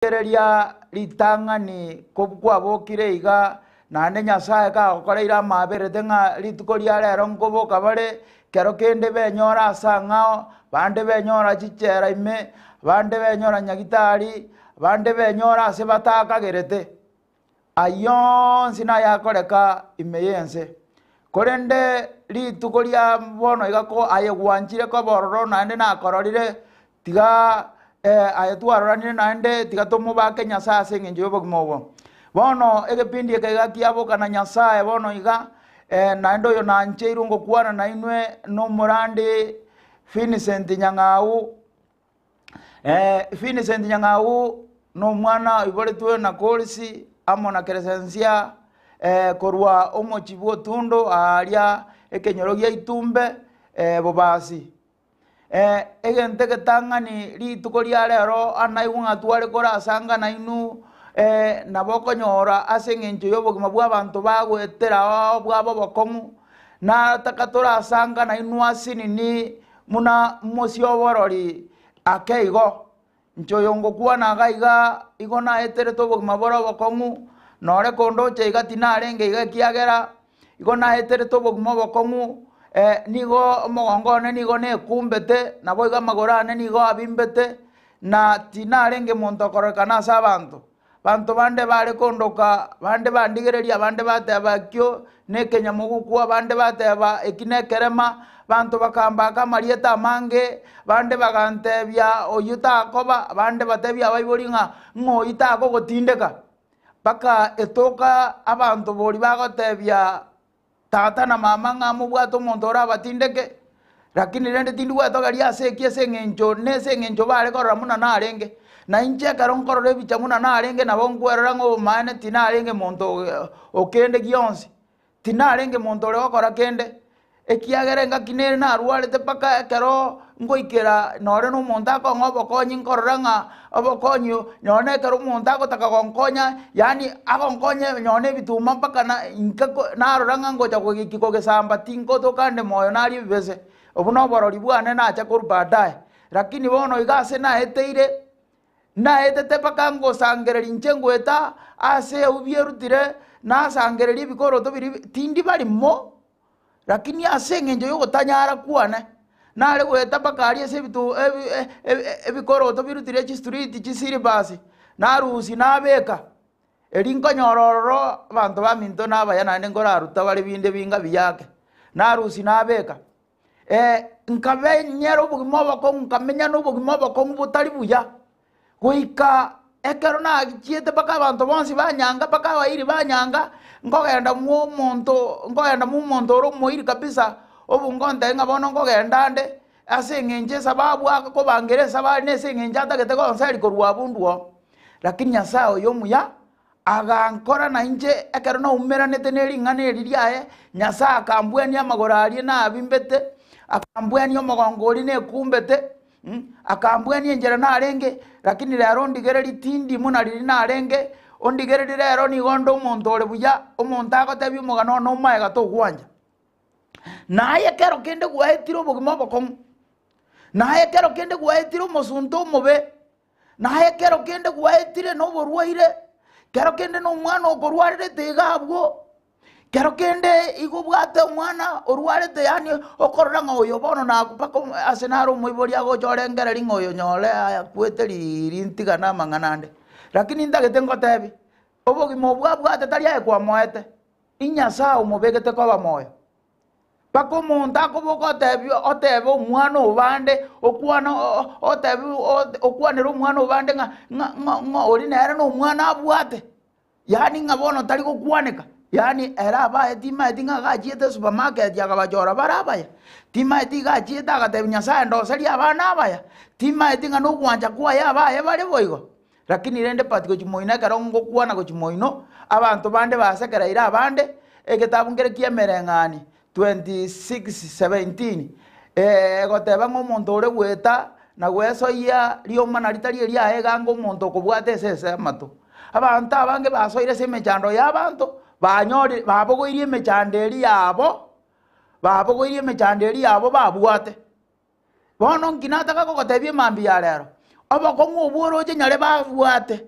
Rigereria ritang'ani kwabokire iga, naende Nyasae kagokoreire amaberete ng'a rituko ria rero nkoboka bare, kero kende benyore ase ang'ao, bande benyora chichela ime, bande benyora nyagitari, bande benyora ase batakagerete. Ayio onsi nayakoreka ime y'ense. Korende rituko ria bono iga ko aye gwanchire koba ororo naende nakororire, tiga aye twaroranire naende tiga tomobake Nyasae ase eng'encho y'obogima obo. Bono egepindi eke iga kiaboka na Nyasae bono iga, naende oyo nancheirwe ngokwana nainwe nomorandi Vincent Nyang'au. Vincent Nyang'au nomwana oiboretwe na Korisi amo na Keresensia korwa omochie bw'Otundo aaria ekenyoro gia Itumbe Bobasi. Egento egetang'ani rituko ria rero anaigwe ng'a tware korasanga nainwe nabo okonyora ase eng'encho y'obogima bw'abanto bagoetera ao bwabo obokong'u, nataka torasanga nainwe ase nini Buna mosioborori ake igo, inche oyo ngokwana iga iga, igo naeterete obogima bore obokong'u, nore kondoche iga tinarenge iga ekiagera igo naeterete obogima obokong'u, nigo omogongo one nigo nekumbete, naboigo amagoro ane nigo abimbete, na tinarenge monto okororekana ase abanto. Abanto bande bare kondoka, bande bandigereria, abande bateba ekio nekenyamogukwa, abande bateba eki nekerema, abanto bakambaka amarieta amange, bande bagantebia oyio takoba, abande batebia abaibori ng'a ng'a oyio takogotindeka. Mpaka etoka abanto boria bagotebia Tata na mama ng'a mobwate omonto orabatindeke, rakini rende tindi gwetogeria ase eki ase eng'encho nese eng'encho bare korora buna narenge. Na inche ekero nkorora ebicha buna narenge nabo nkwerora ng'a obomaene tinarenge monto o kende gionsi, tinarenge monto ore gokora kende. Ekiagera engaki nere narwarete mpaka ekero ngoikera nore na omonto akong'a obokonyi nkorora ng'a obokonyi nonye na ekero omonto agotaka gonkonya yaani agonkonye nonye na ebituma mpaka na inka ko narora ng'a ngocha kogeki kogesamba tingotoka nde moyo naria ebibese. Obwo na oborori bwane nacha korwa baadaye. Lakini bono iga ase naeteire, naetete mpaka ngosangereria inche ngoeta ase eubi erutire, nasangereria ebikoroto biria tindi barimo. Lakini ase engencho y'ogotanyara kwane, nare goeta mpaka aria ase ebito ebikoroto birutire chistriti chisilipas, narusia nabeka, erio nkonyora ororo abanto baminto nabaya naende nkoraruta bare binde binga buya ake, narusia nabeka. Nkabenyera obogima obokong'u nkamenya na obogima obokong'u botari buya. Goika ekero nachiete mpaka abanto bonsi banyanga mpaka abairi banyanga, nkogenda mwa omonto nkogenda mwa omonto ore omoiri kabisa, obu ngontebia ng'a bono nkogenda nde, ase eng'encho esababu akobangera esabari na ase eng'encho atagete gonseria korwa abwo ndwo. Lakini Nyasaye oyo omuya, agankora nainche ekero naumeranete ne ring'ana eri riaye, Nyasaye akambwania amagoro aria nabimbete, akambwania omogongo oria nekumbete. Akambwania enchera narenge, lakini rero ondigererie tindi buna riria narenge, ondigererie rero nigo nde omonto ore buya, omonto agotebia omogano one omaega togwancha. Naye ekero kende gwaetire obogima obokong'u, naye ekero kende gwaetire omosunte omobe, naye ekero kende gwaetire na oborwaire, kero kende na omwana okorwarerete iga abwo. Kero kende igo obwate omwana orwarete yaani okorora ng'a oyo bono naku mpaka ase nare omoibori agocha orengereria ng'a oyo nyore akwete riiri ntigane amang'ana ande. Lakini ntagete ngotebi, obogima obwo abwate tari aye kwamoete, inyasae omobegete koba moyo. Mpaka omonto akoboka otebia otebe omwana obande okwane otebi okwanere omwana obande ng'a ng'a ng'a oria nere na omwana abwate. Yaani ng'a bono tari gokwaneka, yaani ere abaye timaeti ng'a iga achiete esupermarket akabachora bare abaya, timaeti iga achiete agatebia Nyasaye ndoserie abana abaya, timaeti ng'a nogwancha kwaye abaye bare boigo. Lakini rende but gochia moino ekero ngokwana gochia moino, abanto bande basekereire abande, egetabu nkere kia emereng'ani 26:17 egoteba ng'a omonto ore goeta na goesoyia riomana ritari eriaye iga anga omonto okobwata esese amato. Abanto abange basoire ase emechando y'abanto, banyorire babogoirie emechando eria yabo, babogoirie emechando eria yabo babwate. Bono nki nataka kogotebia emambia ya rero, obokong'u obwo oroche nyare babwate.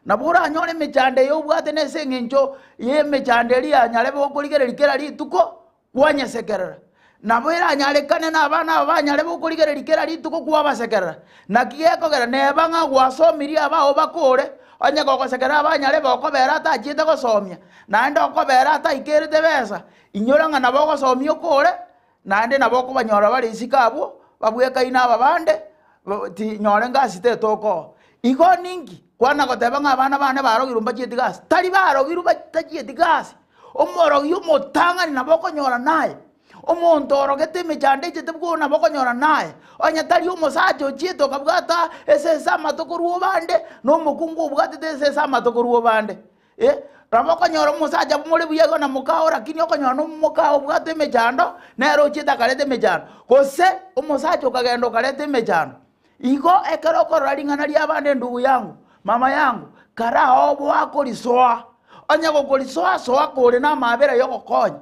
Nabo oranyore emechando eye obwate nese eng'encho y'emechando eria ya nyarebe okorigereria kera rituko, kwanyesekerera. Nabo eranyarekane na abana aba ba nyarebe okorigereria kera rituko kwabasekerera. Naki gekogera neba ng'a gwasomirie abao bakore, onye gogosekerera abanyarebe okobera atachiete gosomia, naende okobera ataikerete besa, inyora ng'a nabo ogosomia okore, naende nabo okobanyora bare isiko abwo, babwekaine aba bande, ti nyore ngasi tetokoo. Igo ninki? Kwana goteba ng'a abana bane barogirwe mbachieti gasi, tari barogirwe batachieti gasi, omorogi omotang'ani nabo okonyora naye, omonto orogete emechando echete bwogo nabo okonyora naye, onye tari omosacha ochiete okabwata esese amato korwa obande, na omokungu obwatete esese amato korwa obande. Eh, nabo okonyora omosacha more buya igo na mokao lakini okonyora na omokao obwate emechando, nere ochiete akareta emechando, gose omosacha okagenda okareta emechando. Igo ekero okorora ring'ana ri'abande endugu yangu, mama yangu, kara oboa korisoa, onye gokorisoa soa kore namabera y'ogokonya,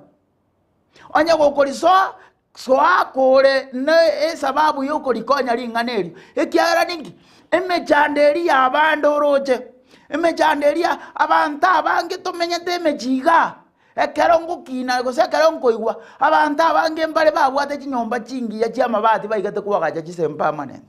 onye gokorisoa soa kore na esababu y'okorikonya ring'ana erio, ekiagera ninki? Emechando eria y'abande oroche, emechando eria abanto abange tomenyete emechie igaa, Ekero ngokina gose ekero nkoigwa, abanto abange mbare babwate chinyomba chingiya chi'amabati baigete koagacha chisemi permanent.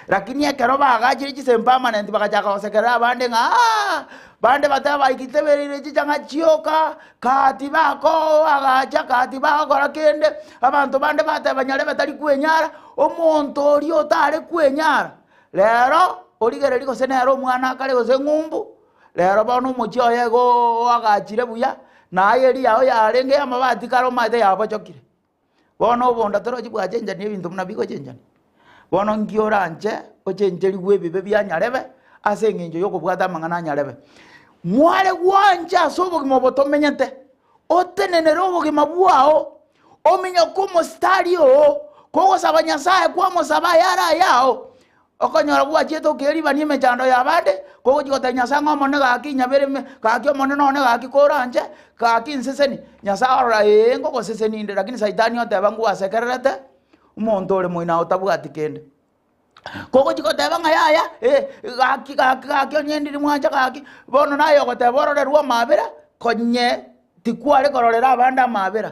Lakini ekero baagachire chisemi permanent bagachaka gosekerera abande ng'a aah, bande bateba baikitebereire chichang'a chioka, kaa tibakoagacha, kaa tibagokora kende, abanto bande bateba nyarebe tari kwenyara, omonto oria otare kwenyara, rero origereria gose nere omwana akare gose ng'umbu. Rero bono omochie oye igo oagachire buya, na aye eria yao yarenge y'amabati kare omanyete yabochokire. Bono obonda torochi bwachenchani ebinto buna bigochenchani. Bono nki oranche ochencherigwe ebibe bia nyarebe ase eng'encho ya okobwata amang'ana a nyarebe. Mware gwancha ase obogima obo tomenyete, otenenere obogima bwao, ominyoke omositari oo, kogosaba Nyasaye kwamosaba ayare ayao, Okonyora gwachiete okeribania emechando y'abande, kogochia gotebia Nyasae ng'a Omonene gaki inyabere ime, gaki Omonene one gaki koranche, gaki nseseni. Nyasae arora ee nkogosesenia inde, lakini saitani oteba ngwasekererete, omonto ore moino otabwati kende. Kogochia goteba ng'a yaya, eh gaki gaki gaki onye ndiri mwancha gaki, bono naye ogoteba ororerwe amabera, konye tikware kororera abande amabera.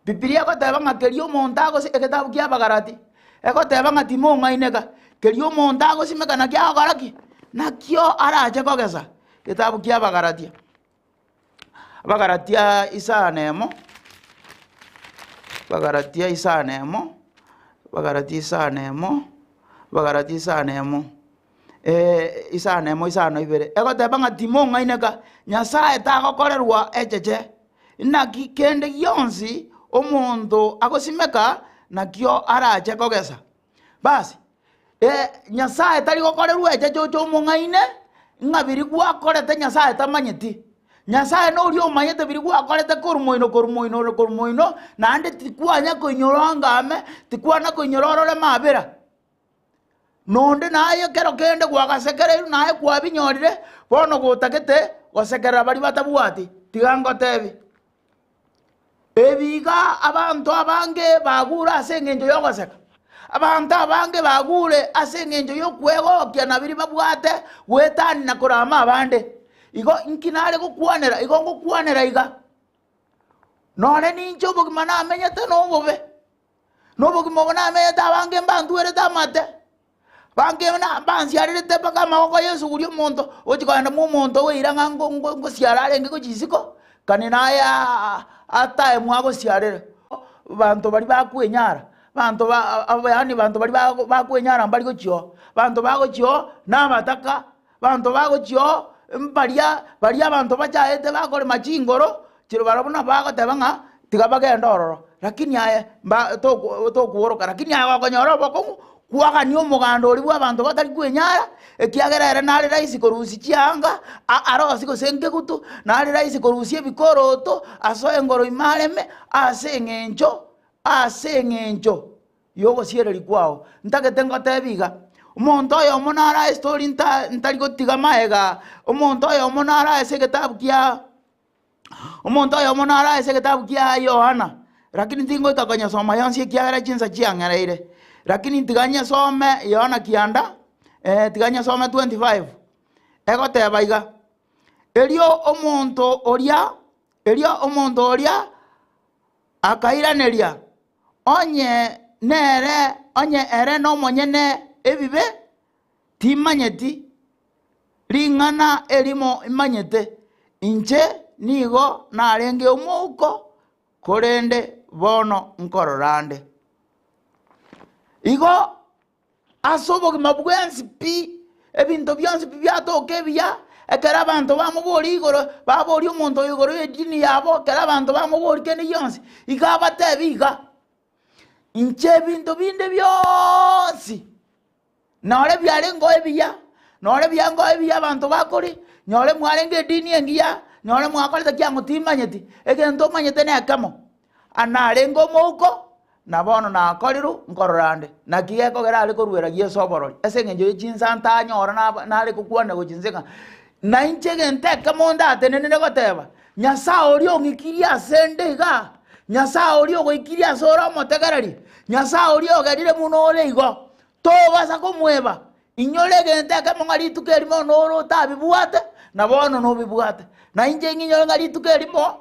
Bibilia egoteba ng'a keria omonto agosi egetabu kia Abagalati, egoteba ng'a timong'aineka, keria omonto agosimeka nakio agokora ki? Nakio arache kogesa. Egetabu kia Abagalatia, Abagalatia isano emo, Abagalatia isano emo, Abagalatia isano emo, Abagalatia isano emo. isano emo isano ibere, egoteba ng'a timong'aineka, Nyasaye tagokorerwa echeche, naki kende gionsi omonto agosimeka nakio arache kogesa. Basi, Nyasaye tari gokorerwa echeche oche omong'aine, ng'a biria gwakorete Nyasaye tamanyeti. Nyasaye noria omanyete biria gwakorete korwa moino korwa moino korwa moino, naende tikwanya koinyora ongame, tikwana koinyora orore mabera. Nonde naye ekero kende gwagasekereirwe naye kwabinyorire, bono gotagete gosekerera baria batabwati, tiga ngotebi. Ebi iga abanto abange bagure ase eng'encho y'ogoseka, abanto abange bagure ase eng'encho y'okwegokia na biria babwate goetania na korama abande. Igo inki nare gokwanera? Igo ngokwanera iga, nonye ninche obogima namenyete na obobe. Na obogima obo namenyete abange mbantwerete amate, bange na mbansiarerete mpaka amaboko ya esuguri omonto ogochia kogenda mwa omonto oira ng'a ngo ngo ngosiara arenge gochia isiko, kani naye aa ataemwa agosiarere. Banto baria bakwenyara, banto ba aba yaani banto baria bago bakwenyara mbari gochia oo, banto bagochia oo na abataka, banto bagochia oo mbaria baria abanto bachaete bakorema chingoro, chire barabwo nabo bagoteba ng'a tiga bagende ororo, lakini aye mba toko tokworoka, lakini aye gokonyora obokong'u, kwagania omoganda oria bwa abanto batari kwenyara, ekiagera ere nare rahisi korusia chianga, a- arosie gose nkegutu, nare rahisi korusia ebikoroto, asoe engoro ime areme, ase eng'encho ase eng'encho. Y'ogosiereria kwao. Ntagete ngotebi iga, omonto oyomo nare estori nta ntari gotiga magega, omonto oyomo nare ase egetabu kia omonto oyomo nare ase egetabu kia Yohana, lakini tingoika konyesoma yonsi ekiagera chinsa chiang'ereire, lakini tiga nyesome Yohana kianda, tiga nyesome 25. Egoteba iga, Erio omonto oria, erio omonto oria akairaneria, Onye nere, onye ere nomonyene ebibe, timanyeti, ring'ana erimo imanyete, inche nigo narenge omouko, korende bono nkorora nde. Igo Ase obogima bwensi pi, ebinto bionsi pi biatoka ebiya, ekero abanto bamoboria igoro, baboria omonto oyo igoro y'edini yabo, ekero abanto bamoboria kende gionsi, iga abatebie iga, inche ebinto binde bionsi, nore biarengeo ebiya, nore biangeo ebiya abanto bakoria, nyore mwarenge edini engiya, nyore mwakorete ki ang'o timanyeti, egento omanyete nekemo, Narenge omouko, na bono nakorirwe nkorora nde. Naki gekogera are koruera Yeso oborori, ase engencho ye chinsa ntanyora naba nare gokwana gochia inse ng'a, nainche egento ekemo ndatenenere goteba, Nyasae oria ong'ikirie ase nde igaa, Nyasae oria ogoikirie ase ore omotegereri, Nyasae oria ogerire buna ore igo, tobasa komweba, Inyore egento ekemo ng'a rituko erimo nore otabibwate, na bono nobibwate. Na inche ng'inyore ng'a rituko erimo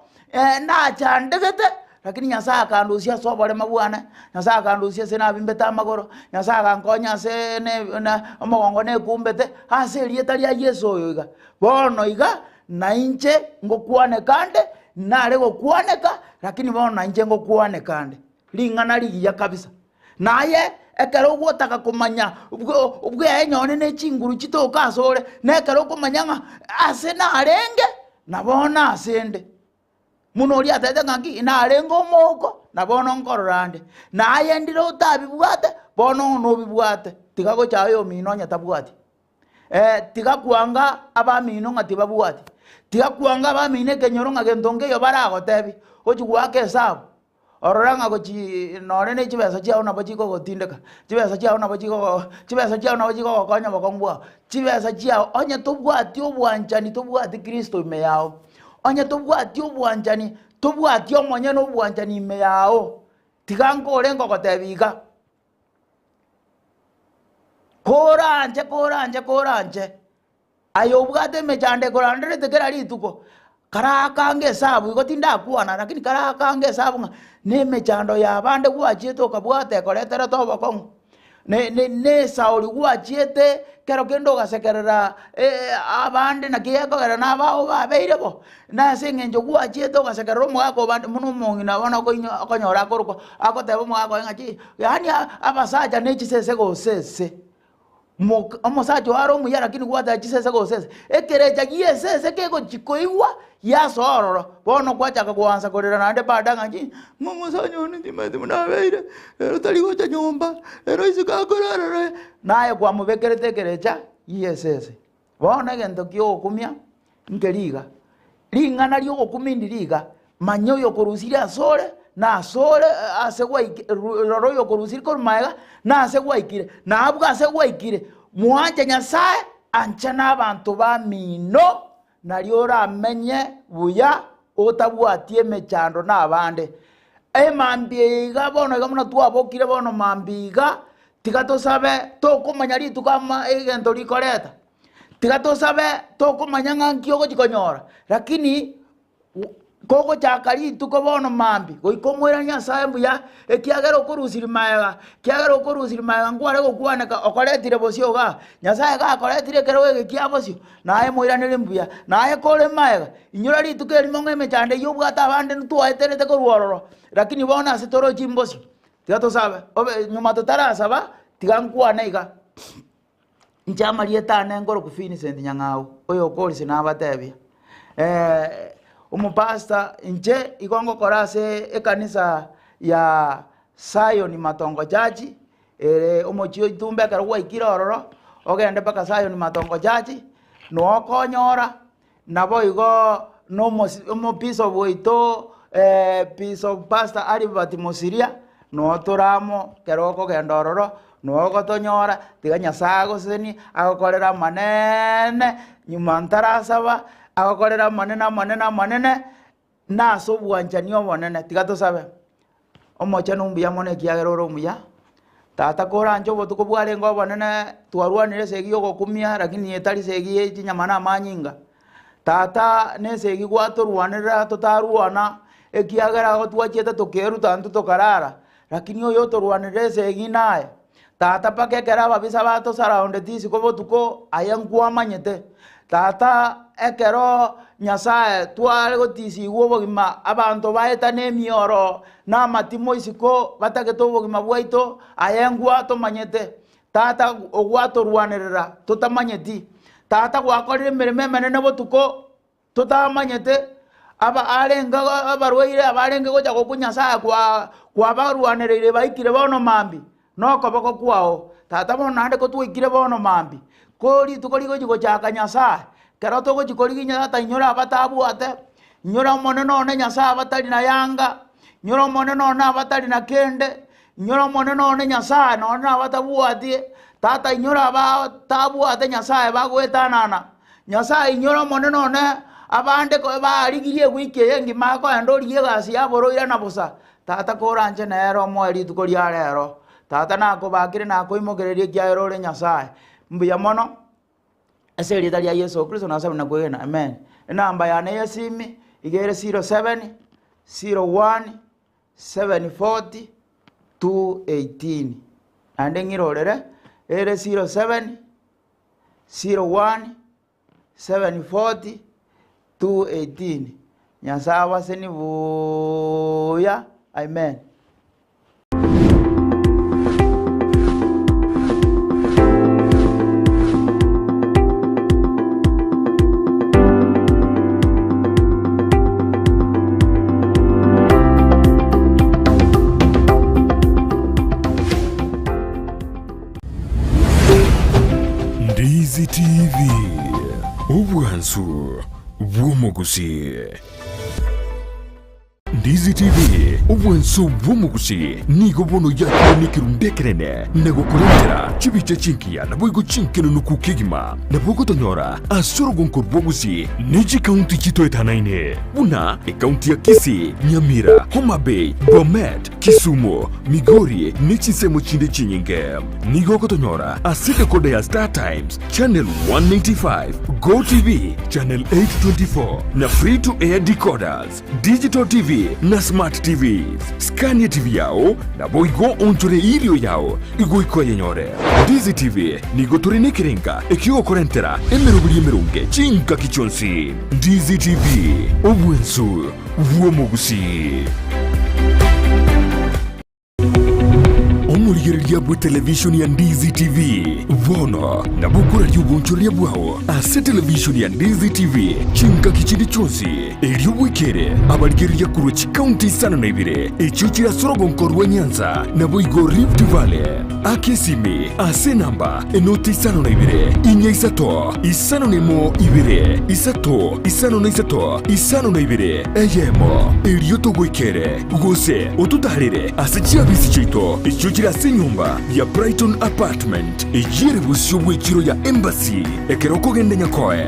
nachandegete, lakini Nyasaye akandusia ase oborema bwane, Nyasaye akandusia ase nabimbete amagoro, Nyasaye agankonya ase ne na omogongo nekumbete, ase erieta ria Yeso oyo iga. Bono iga, nainche ngokwaneka nde, nare gokwaneka, lakini bono nainche ngokwaneka nde. Ring'ana rigiya kabisa. Naye ekero ogotaka komanya bwenyore ne chinguru chitoka asore, na ekero okomanya ng'a ase narenge, na bono ase nde. Buna oria atebete ng'a ki, narenge omouko, na bono nkorora nde. Naye ndire otabibwate, bono nobibwate, tiga gocha oyomino onye tabwati. Tiga kwanga abamino ng'a tibabwati, tiga kwanga abamino ekenyoro ng'a gento nkeiyo baragotebi, ochie goaka esabu. Orore ng'a gochi nonye ne chibesa chiao nabo chikogotindeka, chibesa chiao nabo chigogo chibesa chiao nabo chigogokonya obokong'u bwao, chibesa chiao onye tobwati obwanchani tobwati kristo ime yao, onye tobwati obwanchani tobwati omonyene obwanchani ime yao, tiga nkore nkogotebia iga, koranche koranche koranche. Aye obwate emechando ekoranderete kera rituko, karakange esabu igo tindakwana lakini karakange esabu ng'a na emechando ya abande gwachiete okabwata ekoreterete obokong'u, ne ne na esauri gwachiete kero kende ogasekerera abande naki gekogera na abao babeire bo, na ase eng'encho gwachiete ogasekerera omogaka obande buna omong'ina bono okoinyo okonyora akorokwa agoteba omogaka oye ng'a yaani abasacha ne chisese gose ese. Mok omosacha oo are omuya lakini gwateba chisese gose ese, ekerecha gi'esese kegochi koigwa giasoa ororo, bono gwachaka koansa korera naende baada ng'a ki, ng'a omosacha one timanyeti buna abeire, ere tari gocha nyomba, ere isiko akorara ere, naye kwamobekerete ekerecha gi'esese. Bono egento kia ogokumia nkeri iga, ring'ana ria ogokumia ndiri iga, manya oyokorusirie asore, na asore ase gwaiki rora oyokorusirie korwa magega, na ase gwaikire, na abwo ase gwaikire, mwanche Nyasaye, ancha na abanto bamino, nario oramenye buya otabwati emechando na abande. Emambia eye iga bono iga buna twabokire bono mambia iga, tiga tosabe tokomanya rituko ama egento rikoreta, tiga tosabe tokomanya ng'a nki ogochi konyora, lakini kogochaka rituko bono mambia goika omoiranie Nyasaye mbuya, ekiagera okorusirie magega, ekiagera okorusirie magega nkware gokwaneka okoretire bosio igaa, Nyasaye gakoretire ekerogo eke kia bosio, naye moiranerie mbuya, naye kore magega, inyora rituko erimo ng'a emechando eyio obwate abande ntwaeterete korwa ororo, lakini bono ase torochi mbosio. Tiga tosabe, obe nyuma totarasaba, tiga nkwane iga, inche amarieta ane nkorokwa Vincent Nyang'au, oyo okorisia nabatebia, omopastor inche igo ngokora ase ekanisa ya Zion Matongo Church, ere omochie o Itumbe ekero gwaikire ororo, ogende mpaka Zion Matongo Church, noo okonyora. Naboigo nomosi omobisobu oito Bishop Pastor Albert Mosiria, noo tore amo ekero okogenda ororo, noo ogotonyora, tiga Nyasaye agosesenie, agokorere amanene, nyuma ntarasaba, agokorere amanene amanene amanene, na ase obwanchani obonene, tiga tosabe. Omochenu mbuya mono ekiagera ore omuya, Tata koranche obotuko bwarenge obonene twarwanire esegi yogokumia lakini etari segi ye chinyama na amanyinga. Tata nesegi gwatorwanerera totarwana ekiagera igo twachiete tokeruta intwe tokarara, lakini oyo otorwanerera esegi naye. Tata mpaka ekero ababisa batosaraondeti isiko botuko aye nkwamanyete. Tata ekero Nyasaye tware gotisigwa obogima abanto baetane emioro na amatimo isiko batagete obogima bwaito aye ngwatomanyete. Tata ogwatorwanerera totamanyeti. Tata gwakorire emeremo emenene botuko totamanyete, aba arenge abarwaire abarenge gocha gokwa Nyasaye kwa kwabarwanereire baikire bono mambia, na okoboko kwao. Tata bono naende kotwaikire bono mambia, ko rituko rigochi gochaka Nyasaye, ekero togochi korigia Tata inyora abatabwate, inyora omonene one Nyasaye abatari na yanga, inyora omonene one abatari na kende, inyora omonene one Nyasaye nonye na abatabwati, Tata inyora abatabwate Nyasaye bagoetanana. Nyasae inyora omonene one, abande ko barigirie ewiki eye engima akoenda origie egasi ya boroira na bosa. Tata koranche nere omoe rituko ria rero. Tata nakobakire nakoimokereria ekiagera ore Nyasae. Mbuya mono ase erieta ria Yeso Kristo nasabire na kwegena, amen. Enamba yane ya esimi iga ere 07 01 740 218. Naende ng'irorere ere 07 01 740 218 Nyasae abaseni buya. Amen. Ndizi TV, obwansu bw'omogusii. Ndizi TV, obwansu bw'omogusii nigo bono yakire nekerundu ekenene na gokorentera chibicha chingiya naboigo chinkenenuku kegima. Nabo ogotonyora ase orogonko rw'ogusii ne chikaunti chitoetanaine buna ekaunti ya Kisii, Nyamira, Homa Bay, Bomet, Kisumu, Migori ne chinsemo chinde chinyinge. Nigo ogotonyora ase decoder ya Star Times, Channel 195, Go TV, Channel 824 na Free to Air decoders, Digital TV na Smart TVs. Scania TV yao naboigo onchore irio yao igoika oyenyore. Ndizi TV nigo tore nekerenga ekiogokorentera emeroberi emeronge chingaki chionsi. Ndizi TV, obwensu bw'omogusii. Omorigereria bw'etelevishoni ya Ndizi TV bono nabo okoraria obonchoreria bwao ase televishoni ya Ndizi TV chingaki chinde chionsi, erio bwekere abarigereria korwa chikaunti isano na ibere echio chire ase orogonko rwa Nyanza naboigo Rift Valley. Aka esimi ase enamba enoti 52 4 5 1 2 3 53 52 eyemo, erio togoikere, gose ototaarere ase chiabisi chiaito echio chire ase enyomba ya Brighton Apartment, eyio ere bosio bw'echiro ya Embassy, ekero okogenda Nyakoe.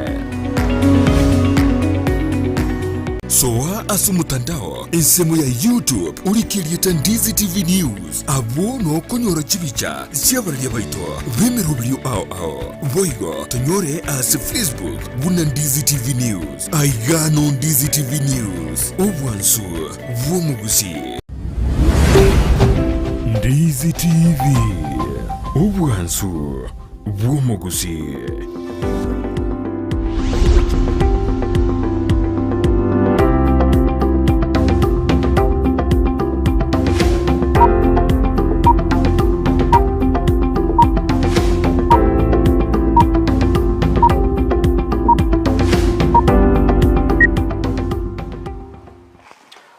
Soa ase omotandao ensemo ya YouTube orike erieta Ndizi TV News. Abwo nokonyora chibicha chi'abararia baito b'emeroberio ao ao. Boigo tonyore ase Facebook buna Ndizi TV News. Aiga no Ndizi TV News, obwansu bw'omogusii. Ndizi TV, obwansu bw'omogusii.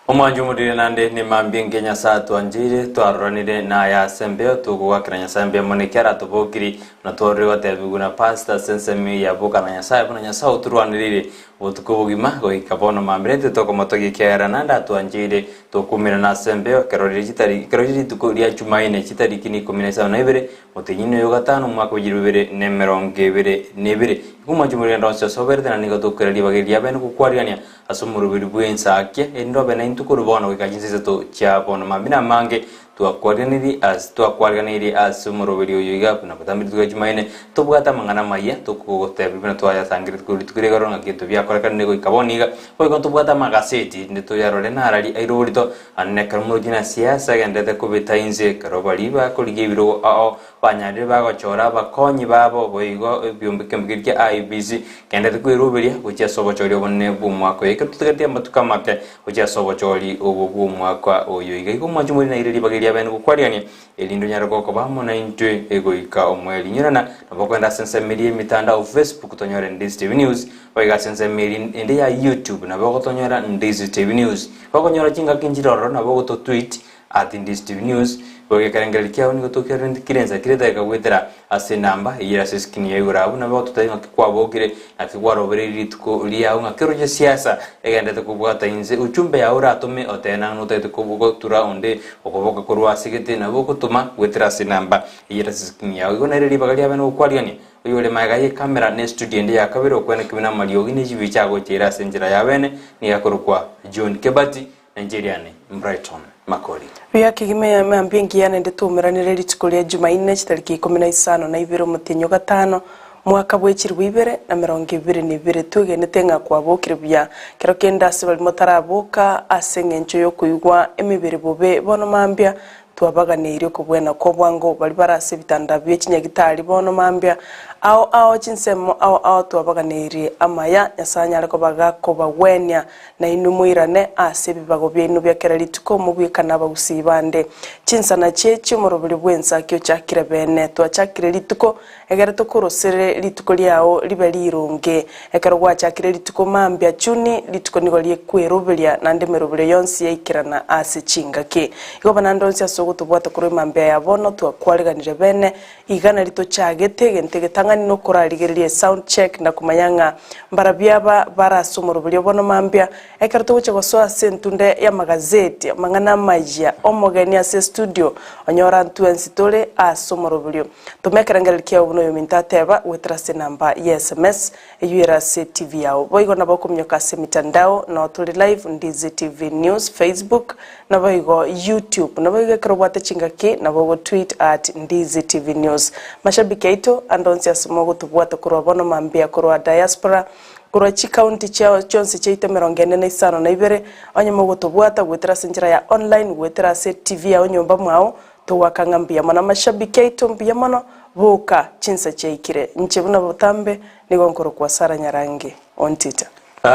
Omwancho omorire nande nemambia engiya Nyasae atwancheire, twaroranire naye ase embeo, togogakera Nyasae mbuya mono ekiagera atobokiri, buna twarorire gotebigwa na pastor ase ensemo eye ya boka na Nyasae, buna Nyasae otorwanereire obotuko obogima goika bono mambia intwe tokomotogia ekiagera naende atwancheire, tokumerana ase embeo ekero riria chitari ekero riria rituko ria Jumaine chitariki ni ikomi na isano na ibere, omotienyi oyo gatano omwaka wa echilifu ibere na emerongo ebere na ebere. Igo omwancho omorire onde onsi ase oberete na nigo tokoira ribaga eri riabeene gokwarigania Ase omoroberi bw'ensakia, erinde obe naintwe korwa bono goika chinsa isato chia bono. Mambia namange Twakwariganirie ase Twakwariganirie ase omoroberio oyo iga buna botambe rituko ria Jumaine, tobwate amang'ana amaya tokogotebia buna twayasangeretie korwa rituko ria igoro ng'aki ebinto biakorekanire goika bono iga. Boigo ntobwate amagaseti rinde toyarore narari aire oborito, naende nekero omorokia na siasa agenderete kobeta inse, ekero baria bakorigia ebirogo ao banyarire bagochora abakonyi babo boigo ebiombe ekiombe keria kia IEBC kenderete kweroberia gochia ase obochori obonene bw'omwaka oyo. Ekero totegereti amatuko amake Gochia ase obochori obo bw'omwaka oyo iga igo omwanche omoriri naire ribaga eria bene gokwariania, erinde onyare gokoba amo naintwe goika omoerio. Inyorana, nabo okogenda ase ensemo eria y'emitandao Facebook tonyore Ndizi TV News, boigo ase ensemo eria ende ya YouTube nabo ogotonyora Ndizi TV News. Gokonyora chingaki nchire ororo nabo ogototweet at Ndizi TV News, boigo ekerengererio kiao nigo tokerente kire ensa kire edageka goetera Ase enamba eyio ere ase eskrini ya igoro abwo nabo bagototebia ng'aki kwabokire, naki kwarobereirie rituko riao, ng'aki oroche siasa egenderete kobwata inse, uchumbe yao oratome otebe nang'o notagete gotura onde okoboka korwa ase gete, nabo ogotoma goetera ase enamba eyio ere ase eskrini yao. Igo nere ribaga riabe nogokwarigania oyore magega y'ekamera ne estudio ende ya kabere okwenekigwe namariogi ne chibicha agocha ere ase enchera ya bene nigo akorokwa John Kebati na inche eriane Brighton Makori. Buya kegima mambia engiya naende twaumeranire rituko ria Jumaine chitariki ikomi na isano na ibere omotienyi o gatano, mwaka bwe chilifu ibere na emerongo ebere na ebere. Twegenete ng'a kwabokire buya. Kero kende ase baria motaraboka ase engencho y'okoigwa emebere bobe bono mambia, Twabaganeirie okobwena kw'obwango baria bare ase ebitanda bie chinyagitari bono mambia, ao ao chinsemo ao ao twabaganeirie amaya, Nyasae anyare koba gakobagwenia, na inwe moirane ase ebibago biaino bia kera rituko mobwekane abagusii bande. Chinsana chie chi'omoroberi bw'ensa ki ochakire bene? Twachakire rituko, egere tokorosere rituko riao ribe rironge. Ekero gwachakire rituko mambia chuni, rituko nigo rikweroberia, naende emeroberio yonsi yaikerana ase chingaki. Igo banande onsi ase ogotobwata korwa emambia ya bono twakwariganire bene, iga nari tochagete egento egetang'ani nokorarigereria esound check na komanya ng'a mbarabio aba bare ase omoroberio bono mambia, ekero togochia gosoa ase entunde y'amagazeti, amang'ana amayia, omogeni ase estudio, onyora ntwensi tore ase omoroberio. Toma ekerengererio kiao buna oyominto ateba, goetera ase enamba ye sms eyio ere ase TV yao. Boigo nabo okominyoka ase emitandao, noo tore live, Ndizi TV News, Facebook, naboigo YouTube. Naboigo ekero obwate chingaki nabo ogotweet at Ndizi TV News. Mashabiki aito, ande onsi ase mogotobwata korwa bono mambia korwa diaspora, korwa chicounty chiao chionsi chiaito emerongo ene na isano na ibere, onye mogotobwata goetera ase enchera ya online, goetera ase TV yao nyomba mwao, Togoaka ng'a mbuya mono amashabiki aito mbuya mono, boka, chinsa chiaikire. Inche buna botambe nigo nkorokwa Sarah Nyarangi Ontita.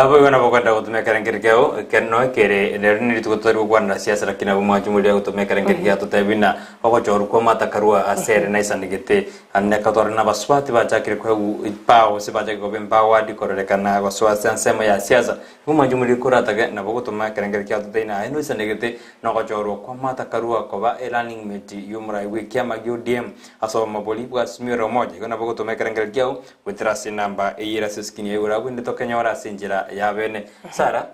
Boigo nabo okoenda gotoma ekerengerio kiao, ekero noe kere rero nerituko totari gokwanera siasa lakini nabo mwanche omoriri agotoma ekerengerio kiao totebi buna ogochorwa kwa amatakarua ase ere naisanegete naende ekero na abasubati bachakire koegwa epower gose bachakire koba empowered kororekana gosoa ase ensemo ya siasa. Nigo mwanche omoriri koratake nabo ogotoma ekerengerio kiao totebi naye noisanegete Nogochorwa kwa Martha Karua koba e-running mate y'omorai bw'ekiama gia ODM ase obomobori bwa Azimio la Umoja. Igo nabo ogotoma ekerengererio kiao goetera ase enamba eyio ere ase eskrini ya igoro abwo inde tokenyore ase enchera ya bene. Sarah,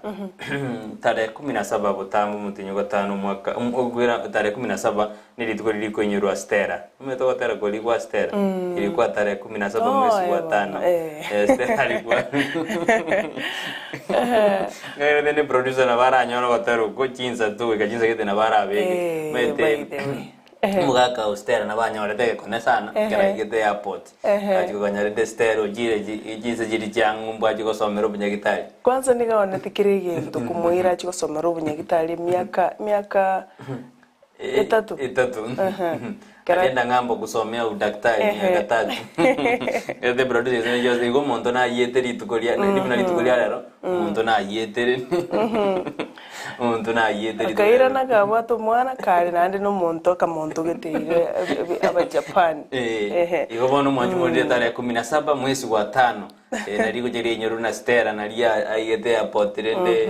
tarehe kumi na saba botambe omotienyi o gatano omwaka ogwera tarehe kumi na saba nerituko riria rikoinyorwa Stella. Omanyete ogotera koria gwa Stella? Ilikuwa tarehe kumi na saba mwezi wa tano. Eh, Stella alikuwa Ng'airete ne producer nabo aranyore ogotera okwo chinsa tu goika chinsa gete nabo arabeke. Eh, Omanyete by the way. omogaka o Stella nabo anyorete egekone sana ekero aigete airport. Achia koganyarete Stella ochire chi chinsa chiria chia ng'umbu achie gosomera obunyagitari. Kwanza nigo aonete kera egento komoira achie gosomera obunyagitari emiaka emiaka Etatu. Etatu. Aha. Kera- Agenda ng'ambo kusomea udaktari Ehe. miaka tatu. Ete producer ase nechio igo omonto nayiete rituko ria buna rituko ria rero, omonto nayiete omonto nayiete rituko ria Akairana rero. akabwata omwana kare naende na omonto akamonto geteire abajapan. Eh, Ehe. igo bono omwanchi morire tarehe kumi na saba mwezi wa tano Eh, nari gocha rinyoru na Stella nari aigete airport rende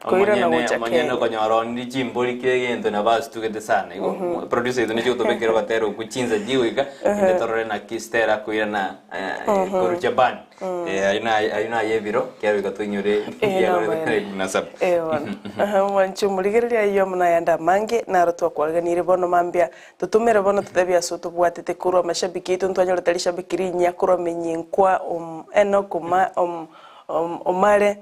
Koirana omonyene gocha omonyene Kenya. okonyora oniri chimbori kera egento nabo asitugete sana igo producer oito nichi gotobekera ogotera okwo chinsa chigoika inde torore naki Stella akoirana eh, korwa Japan Eh, ayio naye ayio naye ebiro kero goika toinyore Eh, ekiagera namaene. tarehe kumi na saba Eh, bono. Aha, omwanchi omorigereria ayio amo nayande amange, naro twakwariganirie bono mambia Totomere bono totebie ase otobwatete korwa amashabiki aito ntwanyorete rishabiki rinyia korwa Menyinkwa, Enock Omare,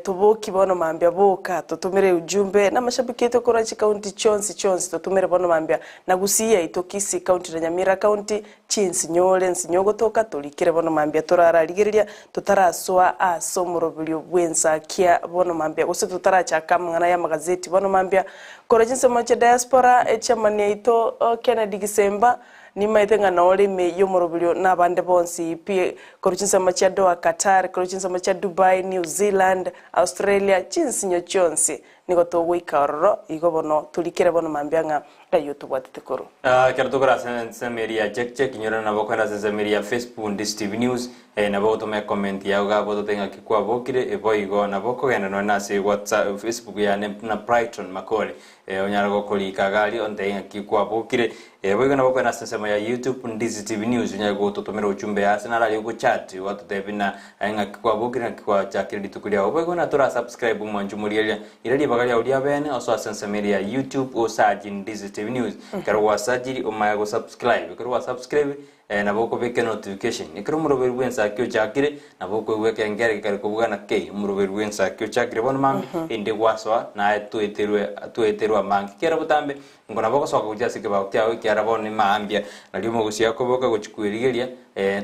Toboki bono mambia boka totomere ujumbe na amashabiki aito korwa chikaunti chionsi chionsi totomere bono mambia na Gusii yaito Kisii county na Nyamira county chinsinyore nsinyo ogotoka torikere bono mambia torararigereria totarasoa ase omoroberio bw'ensakia bono mambia gose totarachaka amang'ana y'amagazeti bono mambia korwa chinsemo chia diaspora echairman yaito Kennedy Gisemba Nimaete ng'a nore ime y'omoroberio na abande bonsi pi, korwa chinsemo chia Doha, Qatar, korwa chinsemo chia Dubai, New Zealand, Australia, chinsinyo chionsi, nigo togoika ororo, igo bono torikere bono mambia ng'a ayio tobwatete korwa. Ekero tokore ase ensemo eria ya check check inyora nabo okoenda ase ensemo eria ya Facebook Ndisi TV News nabo ogotoma ecomment yao iga abwo otote ng'aki kwabokire boigo nabo okogenda nonye nase WhatsApp Facebook yane buna Brighton Makori Onyare gokorika iga aria ontebie ng'aki kwabokire. Boigo nabo okoenda ase ensemo ya YouTube Ndizi TV News onyare gototomera ochumbe ase naro aria ogochat gwatotebia buna ng'aki kwabokire ng'aki gwachakire rituko riao. Boigo na tora subscribe mwanche omorigereria ira ribaga riao ria bene osoe ase ensemo eria ya YouTube osearch Ndizi TV News. Ekero gwasearchiri omanye gosubscribe ekero gwasubscribe Nabo okobeka enotification ekero omoroberi bw'ensaki ochakire, nabo okoigwa ekengere gekare kobuga na kei omoroberi bw'ensaki ochakire bono mambia ende gwasoa naye toeterwe toeterwe amange. Kera botambe ingo nabo ogosoka gochia ase ekebao kiao ekiara bono mambia nario omogusi akoboka gochia kwerigeria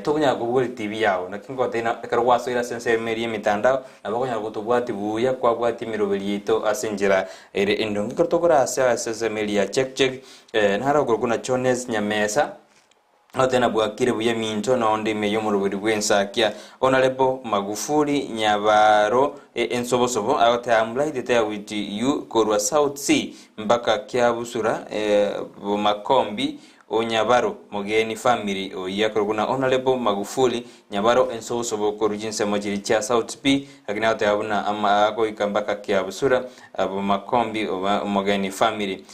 tokonyara kobugoria TV yao naki ngotebia ng'a ekero gwasoire ase ensemo eria y'emitandao nabo okonyara gotobwatia buya kwabwatia emeroberi yaito ase enchera ere endonge. Ekero tokora ase ase ensemo eria ya check check naro okorokwa na Jones Nyamesa. Otena bwakire buya eminto na onde ime y'omoroberi bw'ensakia. Honourable Magufuli Nyabaro ensobosobo agoteba I'm right there with you korwa South C mpaka Kiabusura Bomakombi Onyabaro Mogeni family oyio akorokwa buna Honourable Magufuli Nyabaro ensobosobo korwa chinsemo chiria chia South B lakini agoteba buna agoika mpaka Kiabusura Bomakombi Omogeni family.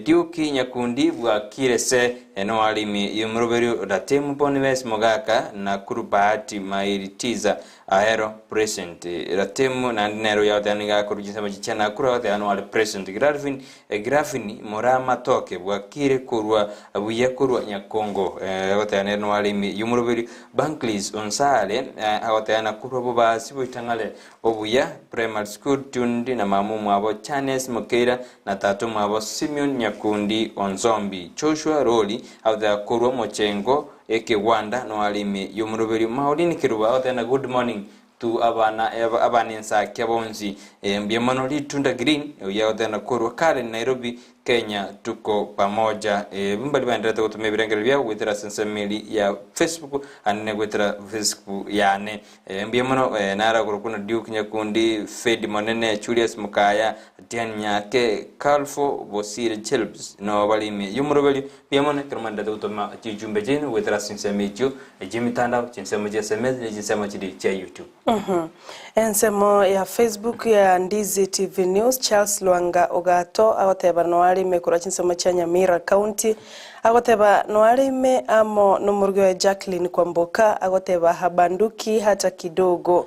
Duke Nyakundi bwakire se noarimi yomoroberio Ratemu Boniface Mogaka Nakuru Bahati Mairi Tiza Ahero present Ratemu naende nere oyagoteba nigo akorwa chinsemo chia Nakuru agoteba noare present Grafin Grafini Moraa Matoke bwakire korwa buya korwa Nyakongo agoteba nere noare ime yomoroberio Banclis Onsare agoteba Nakuru Bobasi Boitang'are Obuya Primary School Tundi na mama omwabo Charnes Mokeira na tata omwabo Simeon Nyakundi Onzombi Joshua Rori agoteba korwa mochengo ekegwanda noare ime yomoroberio Maureen Kerubo agoteba na good morning to abana abana ensakia bonsi mbuya mono Ritunda Green oyio agoteba na korwa Karen Nairobi Kenya tuko pamoja. Ebi mbari baenderete gotoma ebirengererio biabo goetera ase ensemo eria ya Facebook ande goetera Facebook yane. Mbuya mono naro akorokwa na Duke Nyakundi, Fedi Monene, Julius Mukaya, Dian Nyake, Calfo Bosire Chelbs no bari ime y'omoroberio. Mbuya mono ekero mwaenderete gotoma chichumbe chiaino goetera ase chinsemo echio chi'emitandao, chinsemo chia SMS ne chinsemo chiria chia YouTube. Ensemo ya Facebook ya Ndizi TV News, Charles Lwanga Ogato agoteba noare ime korwa chinsemo chia Nyamira County, agoteba noare ime amo nomorugi oye Jacqueline Kwamboka agoteba habanduki hata kidogo.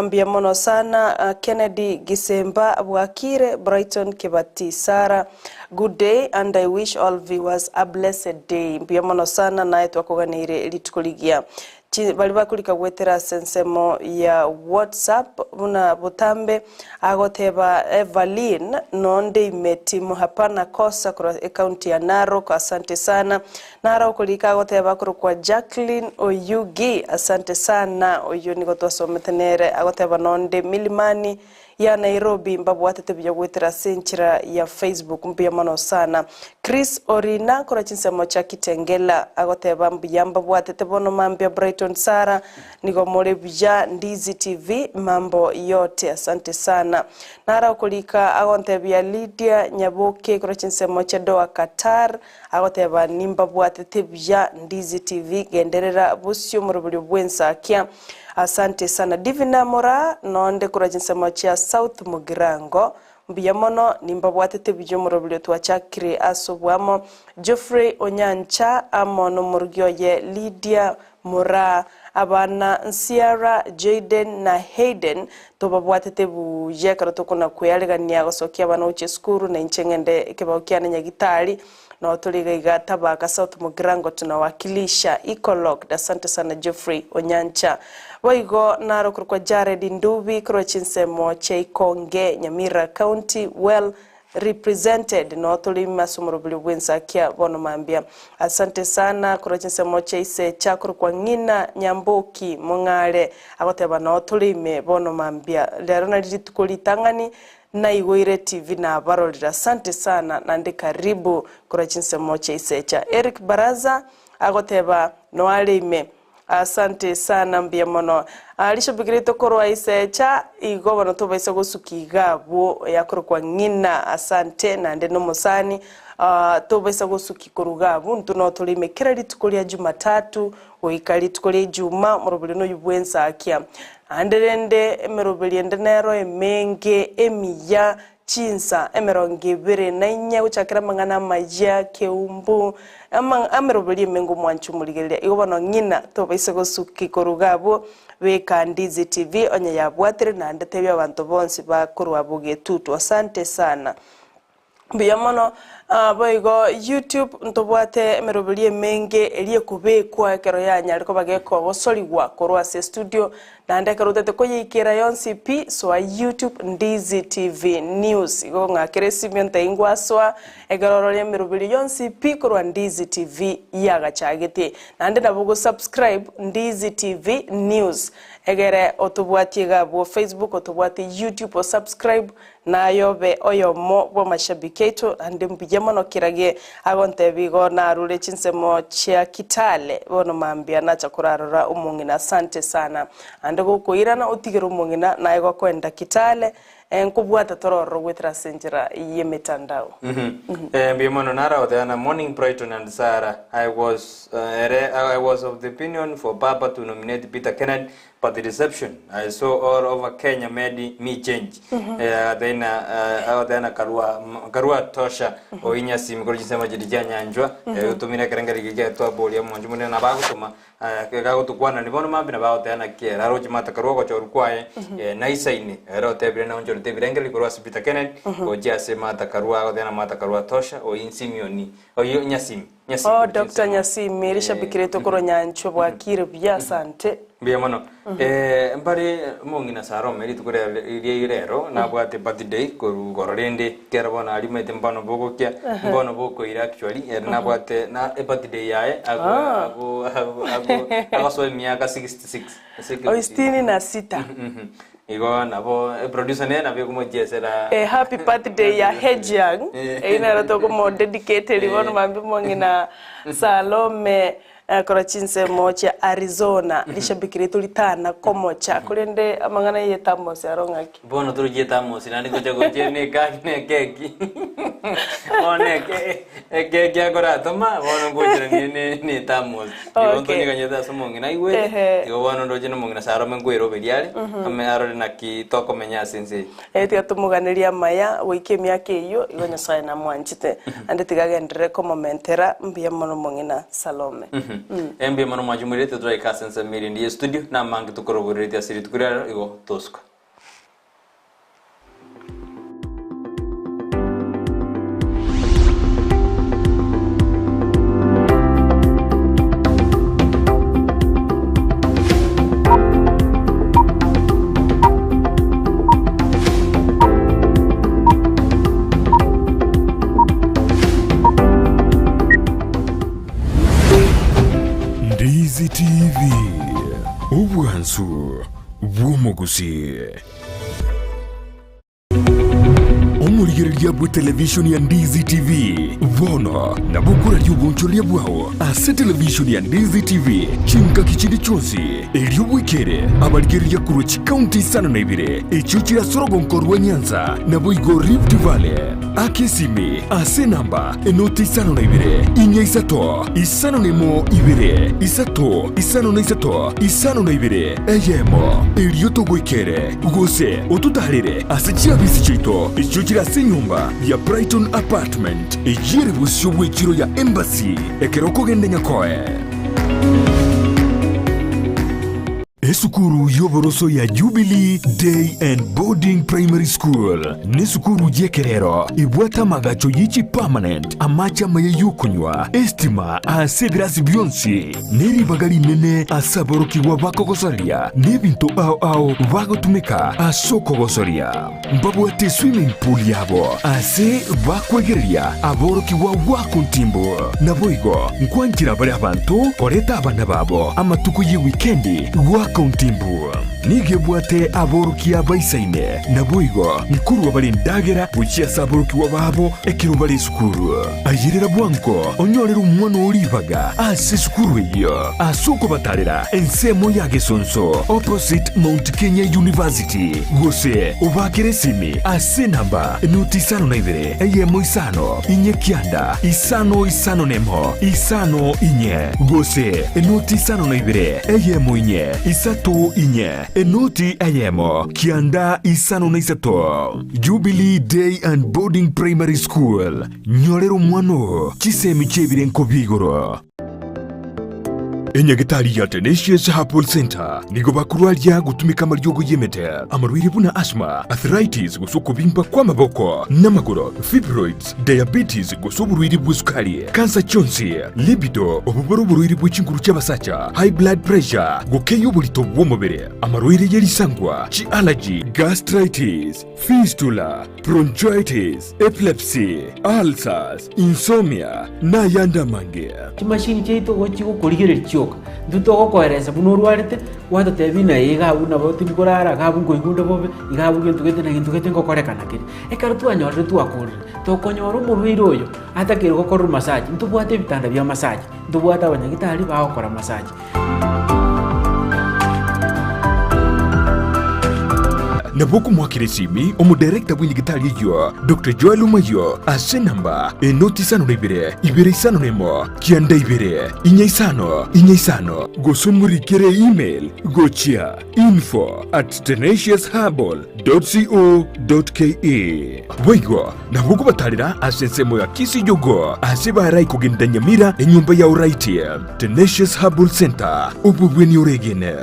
Mbuya mono sana Kennedy Gisemba bwakire Brighton Kibati Sarah good day and I wish all viewers a blessed day. Mbuya mono sana naye twakoganeire rituko rigiya. Chi baria bakorika goetera ase ensemo ya WhatsApp buna botambe agoteba Evaline nonde ime timu hapana kosa korwa ecounty ya Narok asante sana. Naro okorika agoteba akorokwa Jacqueline Oyugi asante sana oyio nigo twasomete nere agoteba nonde Milimani ya Nairobi mbabwatete buya goetera ase enchera ya Facebook mbuya mono sana. Chris Orina korwa chinsemo chia Kitengela agoteba mbuya mbabwatete bono mambia Brighton Sarah nigo more buya Ndizi TV mambo yote asante sana. Naro okorika agontebia Lydia Nyaboke korwa chinsemo chia Doha Qatar agoteba nimbabwatete buya Ndizi TV genderera bosio moroberio bwensakia Asante sana Divina Moraa nonde korwa chinsemo chia South Mugirango mbuya mono nimbabwatete buya omoroberio twachakire ase oboamo Geoffrey Onyancha amo nomorugi oye Lydia Moraa abana Nsiara, Jayden na Hayden tobabwatete buya ekero tokona kwearegania gosokia abana gochia esukuru na inche ng'ende ekebao kiane nyagitari. Noo tore iga iga Tabaka South Mugirango tunawakilisha Ecolog Asante sana Geoffrey Onyancha. Boigo naro korokwa Jared Ndubi korwa chinsemo chia Ikonge Nyamira County well represented noo tore ime ase omoroberio bw'ensakia bono mambia. Asante sana korwa chinsemo chia Isecha korokwa Ng'ina Nyamboki Mong'are agoteba noo tore ime bono mambia. Rero nari rituko ritang'ani Naigoire TV nabarorire asante sana naende karibu korwa chinsemo chia isecha. Eric Baraza agoteba noare ime. Asante sana mbuya mono. Rishabiki riaito korwa isecha igo bono tobaisa gosukia iga abwo oyakorokwa ng'ina asante naende nomosani tobaisa gosukia korwa iga abwo intwe notore ime kera rituko ria jumatatu goika rituko ria ijuma morobori noyio bwensakia. Naende rende emeroberi ende nero emenge emiya, chinsa emerongo ebere na inye gochakera amang'ana amayia, keumbu, ama emeroberi emenge omwanche omorigereria. Igo bono ng'ina tobaise gosuki korwa iga abwo, beka Ndizi TV onye yabwatire naende tebia abanto bonsi bakorwa abwo getutu. Asante sana. Mbuya mono. Boigo YouTube ntobwate emeroberi emenge eria ekobekwa ekero yanyare koba gekogosorigwa korwa ase estudio, naende ekero otagete koyeikera yonsi pi, soa YouTube Ndizi TV News. Igo ng'akere esimi ontebie ngwasoa ekero orore emeroberi yonsi pi korwa Ndizi TV yagachagete. Naende nabo ogosubscribe Ndizi TV News egere otobwatie iga abwo Facebook, otobwatie YouTube osubscribe Naye obe oyomo bw'amashabiki aito, naende mbuya mono kerage agontebia igo narure chinsemo chia Kitale, bono mambia nacha korarora omong'ina asante sana. Naende gokoirana otigere omong'ina naye gokoenda Kitale, nkobwate tore ororo goetera ase enchera y'emetandao. Mbuya mono nara goteana morning Brighton and Sarah I was ere I was of the opinion for Baba to nominate Peter Kenneth But the deception I saw all over Kenya made me change. Agateina agateina Karua Karua tosha oinya simi kori chinsemo chiri chia nyanchwa otumire ekerengeri keri kiatwaboria omonche monene nabo agotoma gagotukwanani bono mambia nabo agoteana naki ere aroche mata Karua ogochorwa kwaye naisaine ere otebire naonchorete ebirengererio korwa ase Peter Kenneth gochia ase Martha Karua agoteana Martha Karua tosha oinya Simioni oyio Nyasimi Nyasimi Oh kori Doctor chinsemo. Nyasimi rishabiki riaito korwa Nyanchwa bwakire buya asante. Mbuya mono. Eh, mbare omong'ina Salome rituko ria ria rero nabwate birthday korwa igoro rende kero bono arimete mbono bogokia mbono bokoira actually ere nabwate na ebirthday yaye ago ago ago ago agosoa emiaka 66 ase O ekegusii. sitini na sita. Igo nabo eproducer nere nabo ekomochiesera Eh, happy birthday ya Hejiang. Eyio nero tokomodedicate bono mambia omong'ina Salome Akora chinsemo chia Arizona, rishabiki riaito ritana komocha, korende amang'ana y'etamosi aro ng'aki? Bono torochie etamosi naende ngocha gochia ne ekaki na ekeki. Bono eke ekeki akoratoma bono ngocheranie ne ne etamosi. Igo Okay. ntonyeganyete ase omong'ina aigwete, Ehe. igo bono ndoche na omong'ina Salome nkoeroberia are, ame arore naki tokomenya ase ense eye. Eh, tiga tomoganerie amaya goika emiaka eyio, igo Nyasae namwanchete. Naende tiga agenderere komomentera mbuya mono omong'ina Salome. Mbuya mono mwachumorete toraika ase ensemo erinde ye studio, namange tokoroboreretie ase rituko ria rero, igo tosuka. Ndizi TV, obwansu bw'omogusii. Omorigereria bw'etelevishoni ya Ndizi TV bono nabo okoraria obonchoreria bwao ase televishoni ya Ndizi TV chingaki chinde chionsi, erio bwekere abarigereria korwa chikaunti isano na ibere echio chire ase orogonko rwa Nyanza naboigo Rift Valley. Aka esimi ase enamba enoti isano na ibere, inya isato, isano na emo ibere, isato, isano na isato, isano na ibere, eyemo, erio togoikere, gose ototaarere ase chiabisi chiaito echio chire ase enyomba ya Brighton Apartment, eyio ere bosio bw'echiro ya Embassy, ekero okogenda Nyakoe. Esukuru y'oboroso ya Jubilee Day and Boarding Primary School nesukuru y'ekerero ebwate amagacho ye chipermanent, amache amaya y'okonywa, estima ase ebirasi bionsi, ne ribaga rinene ase aborokigwa bakogosoria n'ebinto ao ao bagotumeka ase okogosoria. Mbabwate eswimming pool yabo ase bakwegereria aborokigwa goaka ontimbu. Naboigo nkwanchera bare abanto koreta abana babo amatuko y'ewikendi goaka ontimbu. Nigo ebwate aborokia baisaine, naboigo nkorua bare endagera gochia ase aborokigwa babo ekero bare esukuru. Ayerera bwango onyorere omwana oo ribaga ase esukuru eyio ase okobatarera ensemo ya Gesonso opposite Mount Kenya University gose obaakere esimi ase enamba enoti isano na ibere eyemo isano inye kianda isano isano nemo isano inye gose enoti isano na ibere eyemo inye isato inye enoti eyemo kianda isano na isato. Jubilee Day and Boarding Primary School, nyorera omwana oo chisemi chi'ebirenko bia igoro. Enyagitari ya Tenacious Herbal Centre nigo bakorwaria gotumeka amariogo y'emete, amarwaire buna asthma, arthritis gose okobimba kw'amaboko n'amagoro, fibroids, diabetes gose oborwaire bw'esukari, kansa chionsi, libido, obobore oborwaire bwe chinguru chi'abasacha, high blood pressure, gokeyia oborito bw'omobere, amarwaire ye risangwa, chi'allergy, gastritis, fistula, bronchitis, epilepsy, ulcers, insomnia, na ayande amange. Chimashini chiaito igo chigokorigereria chioka, intwe togokoeresa buna orwarete, gwatotebia ng'a ee iga abwo nabo tindi korara, iga abwo nkoigwa onde bobe, iga abwo gento gete na gento gete ngokorekana kere. Ekero twanyorire twakorire, tokonyora omorwaire oyo atakeire gokorerwa massage, ntobwate ebitanda bia massage, ntobwate abanyagitari bagokora massage. Nabo okomoakera esimi omodirector bw'enyagitari eyio, Doctor Joel Omayio, ase enamba enoti isano na ibere, ibere isano na emo, kianda ibere, inya isano, inya isano, gose omorikere email gochia info at tenaciousherbal dot co dot ke. Boigo nabo okobatarera ase ensemo ya Kisii Jogoo ase barai kogenda Nyamira enyomba ya Oraiti. Tenacious Herbal Center, obobweni oregene.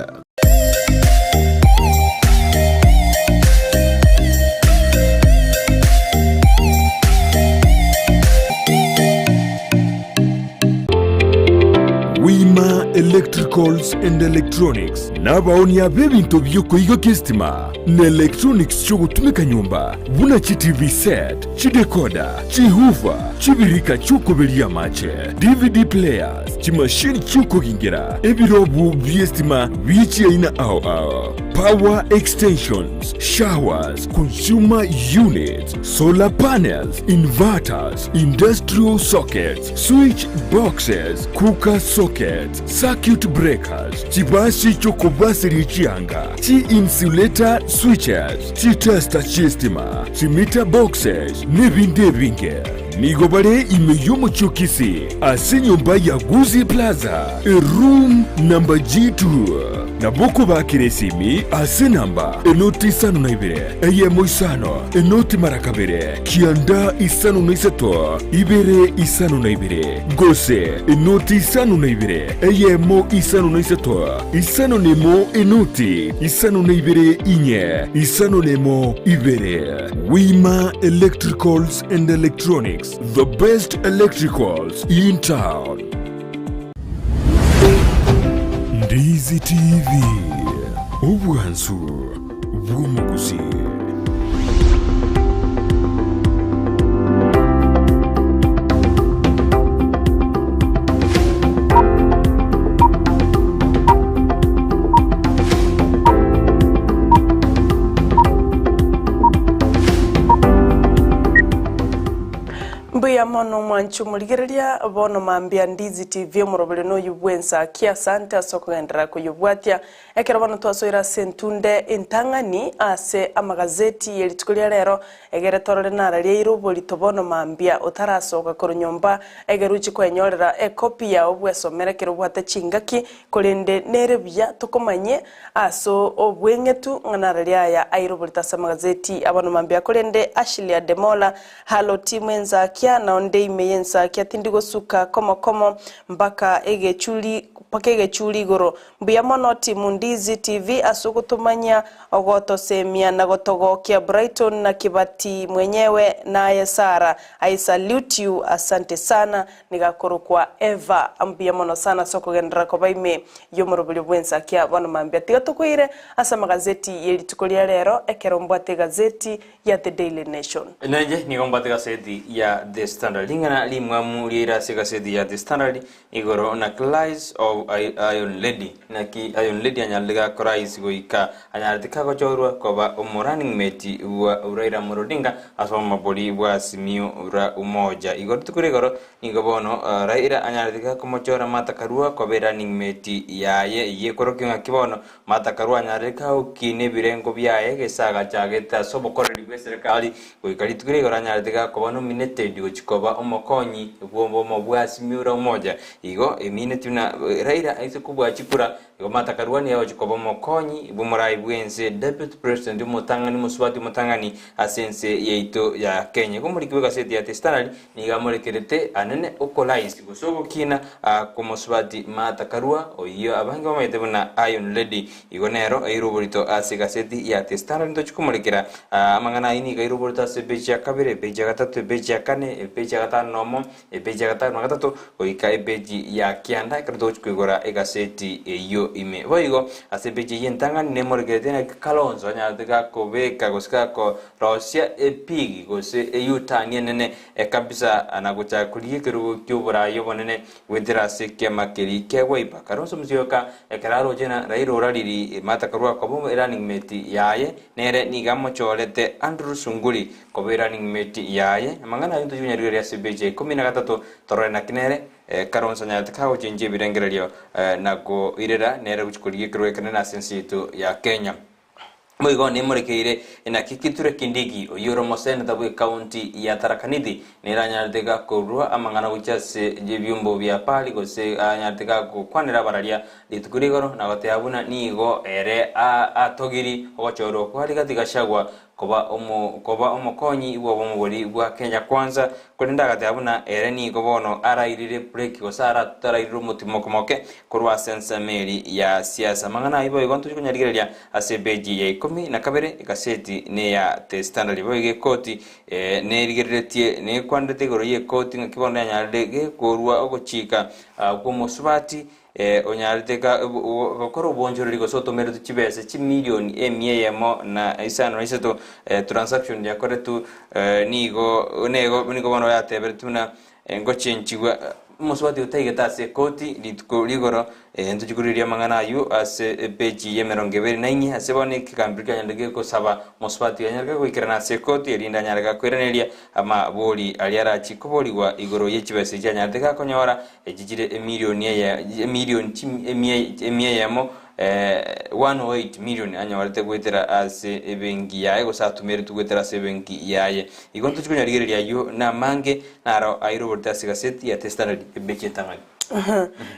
Wima Electricals and Electronics nabaonia b'ebinto bi'okoigokia esitima na electronics chi'ogotumeka nyomba buna chi-TV set, chidecoder, chihoofer, chibirika chi'okoberia amache, DVD players, chimashini chi'okogingera, ebirobu bi'estima bie chiaina ao ao, power extensions, showers, consumer units, solar panels, inverters, industrial sockets, switch boxes, cooker sockets, circuit breakers, chibasi chi'okobaseria chianga, chi-insulator switches, chitester chi'estima, chimeter boxes, n'ebinde ebinge. Nigo bare ime y'omochie o Kisii, ase enyomba ya Gusii Plaza, eroom number G2. Nabo okobakera esimi ase enamba enoti isano na ibere, eyemo isano, enoti mara kabere, kianda isano na isato, ibere isano na ibere, gose enoti isano na ibere, eyemo isano na isato, isano na emo enoti isano na ibere inye, isano na emo ibere. Wima Electricals and Electronics, the best electricals in town. Ndizi TV, obwansu bw'omogusii. Mbuya mono omwanchi omorigereria, bono mambia Ndizi TV omoroberi noyio bw'ensa ki asante ase okogenderera koyobwatia. Ekero bono twasoire ase entunde entang'ani ase amagazeti ye rituko ria rero, egere torore nararieire oborito bono mambia otarasoka korwa nyomba, egere ochie kwenyorera ekopi yao bwesomere ekero obwate chingaki, korende nere buya tokomanyie ase obweng'etu ng'a nararia aya aire oborito ase amagazeti abono mambia. Korende Ashley Ademola, Hallo team ensakia, nao nde ime y'ensakia tindi gosuka komo komo mpaka egechuri. Mpaka egechuri igoro. Mbuya mono Team Ndizi TV ase ogotomanyia, ogotosemia na gotogokia Brighton na Kibati mwenyewe naye Sarah I salute you asante sana niga akorokwa Eva mbuya mono sana ase okogenderera koba ime y'omoroberio bw'ensakia bono mambia tiga tokoire ase amagazeti ye rituko ria rero ekero mbwate egazeti ya The Daily Nation. Nainche nigo mbwate egaseti ya The Standard. Ring'ana rimwamu riaire ase egaseti ya The Standard Igoro na Clays of Iron Lady. Naki Iron Lady anyarete gakora ise goika anyarete kagochorwa koba omo running mate bwa Raila Amolo Odinga ase omobori bwa Azimio la Umoja. Igo rituko ria igoro nigo bono Raila anyarete gakomochora Martha Karua koba erunning mate yaye. Eyio ekorokia ng'aki bono Martha Karua anyarete kagokiina ebirengo biaye gese agachagete ase obokoreri bw'eserekari Goika rituko ria igoro anyarete gakoba nominated gochia koba omokonyi bw'omobwasi miura omoja. Igo emineti buna Raila aise kobua chikura, igo Martha Karua nigo agochia koba omokonyi bw'omorai bw'ense, Deputy President, omotang'ani omosubati omotang'ani ase ense yaito ya Kenya. Igo omoriki bw'egaseti ya The Standard nigo amorekerete anene okorais gose ogokina kw'omosubati Martha Karua oyio abange bamanyete buna Iron Lady. Igo nero eire oborito ase egaseti ya The Standard ntochie komorekera amang'ana ayio nigo aire oborito ase epeji ya kabere, epeji ya gatato, epeji ya kane, epeji ya gatano na omo, epeji ya gatano na gatato, goika epeji ya kianda ekero togochia koigora egaseti eyio ime. Boigo ase epeji eyio entang'ani nemorekerete ng'aki Kalonzo anyarete gakobeka gose gakorosia epigi gose eyutani enene kabisa na gochaka korigia ekerogo ki'oboraai obonene Goetera ase ekiama keria kegwaipa, Kalonzo Musyoka ekero aroche na Raila orariri Martha Karua koba erunning mate yaye, nere nigo amochorete Andrew Sunguri koba erunning mate yaye. Amang'ana ayio ntochia konyarigereria ase epeji ya ikomi na gatato torore naki nere Kalonzo anyarete kagochenchia ebirengererio na koirera nere gochia korigia ekerogo ekenene ase ense yaito ya Kenya. Boigo nemorekeire naki Kithure Kindiki, oyio ore omoseneta bw'ecounty ya Tharaka Nithi, nere anyarete gakorua amang'ana gochia ase ebiombo bia pali gose anyarete gagokwanera abararia rituko rigoro na goteba buna nigo ere atogiri ogochorwa kwa Rigathi Gachagua koba omo koba omokonyi bw'obomobori bwa Kenya Kwanza Korende agateba buna ere nigo bono arairire breki gose arairire omotimoke moke korwa ase ensemo eri ya siasa. Amang'ana ayio boigo ntochia konyarigereria ase epeji ya ikomi na kabere egaseti neya The Standard. Boigo ekoti nerigereretie nekwanerete igoro y'ekoti ng'aki bono yanyarire gekorua ogochika kw'omosubati Onyarete gokora obonchoreri gose otomeretwe chibesa chimilioni emia eyemo na isano na isato transaction yakoretwe nigo nego nigo bono yateberetwe buna ngochenchigwa omosubati otaigete ase ekoti rituko rigoro ntochia korigereria amang'ana aywo ase epeji ya emerongo ebere na inye ase bono ekegambero kianyarete gegosaba omosubati oyo anyare goikerana ase ekoti erinde anyare gakoiraneria amabori aria arachie koborigwa igoro ye chibesa echi anyarete gakonyora Echi chire emilioni eye emilioni chim emia emia eyemo 108 million anyorete goetera ase ebenki yaye gose atomeretwe goetera ase ebenki yaye. Igo ntochi konyarigereria ayio namange naro airoborete ase egazeti ya The Standard ebeche entang'ani.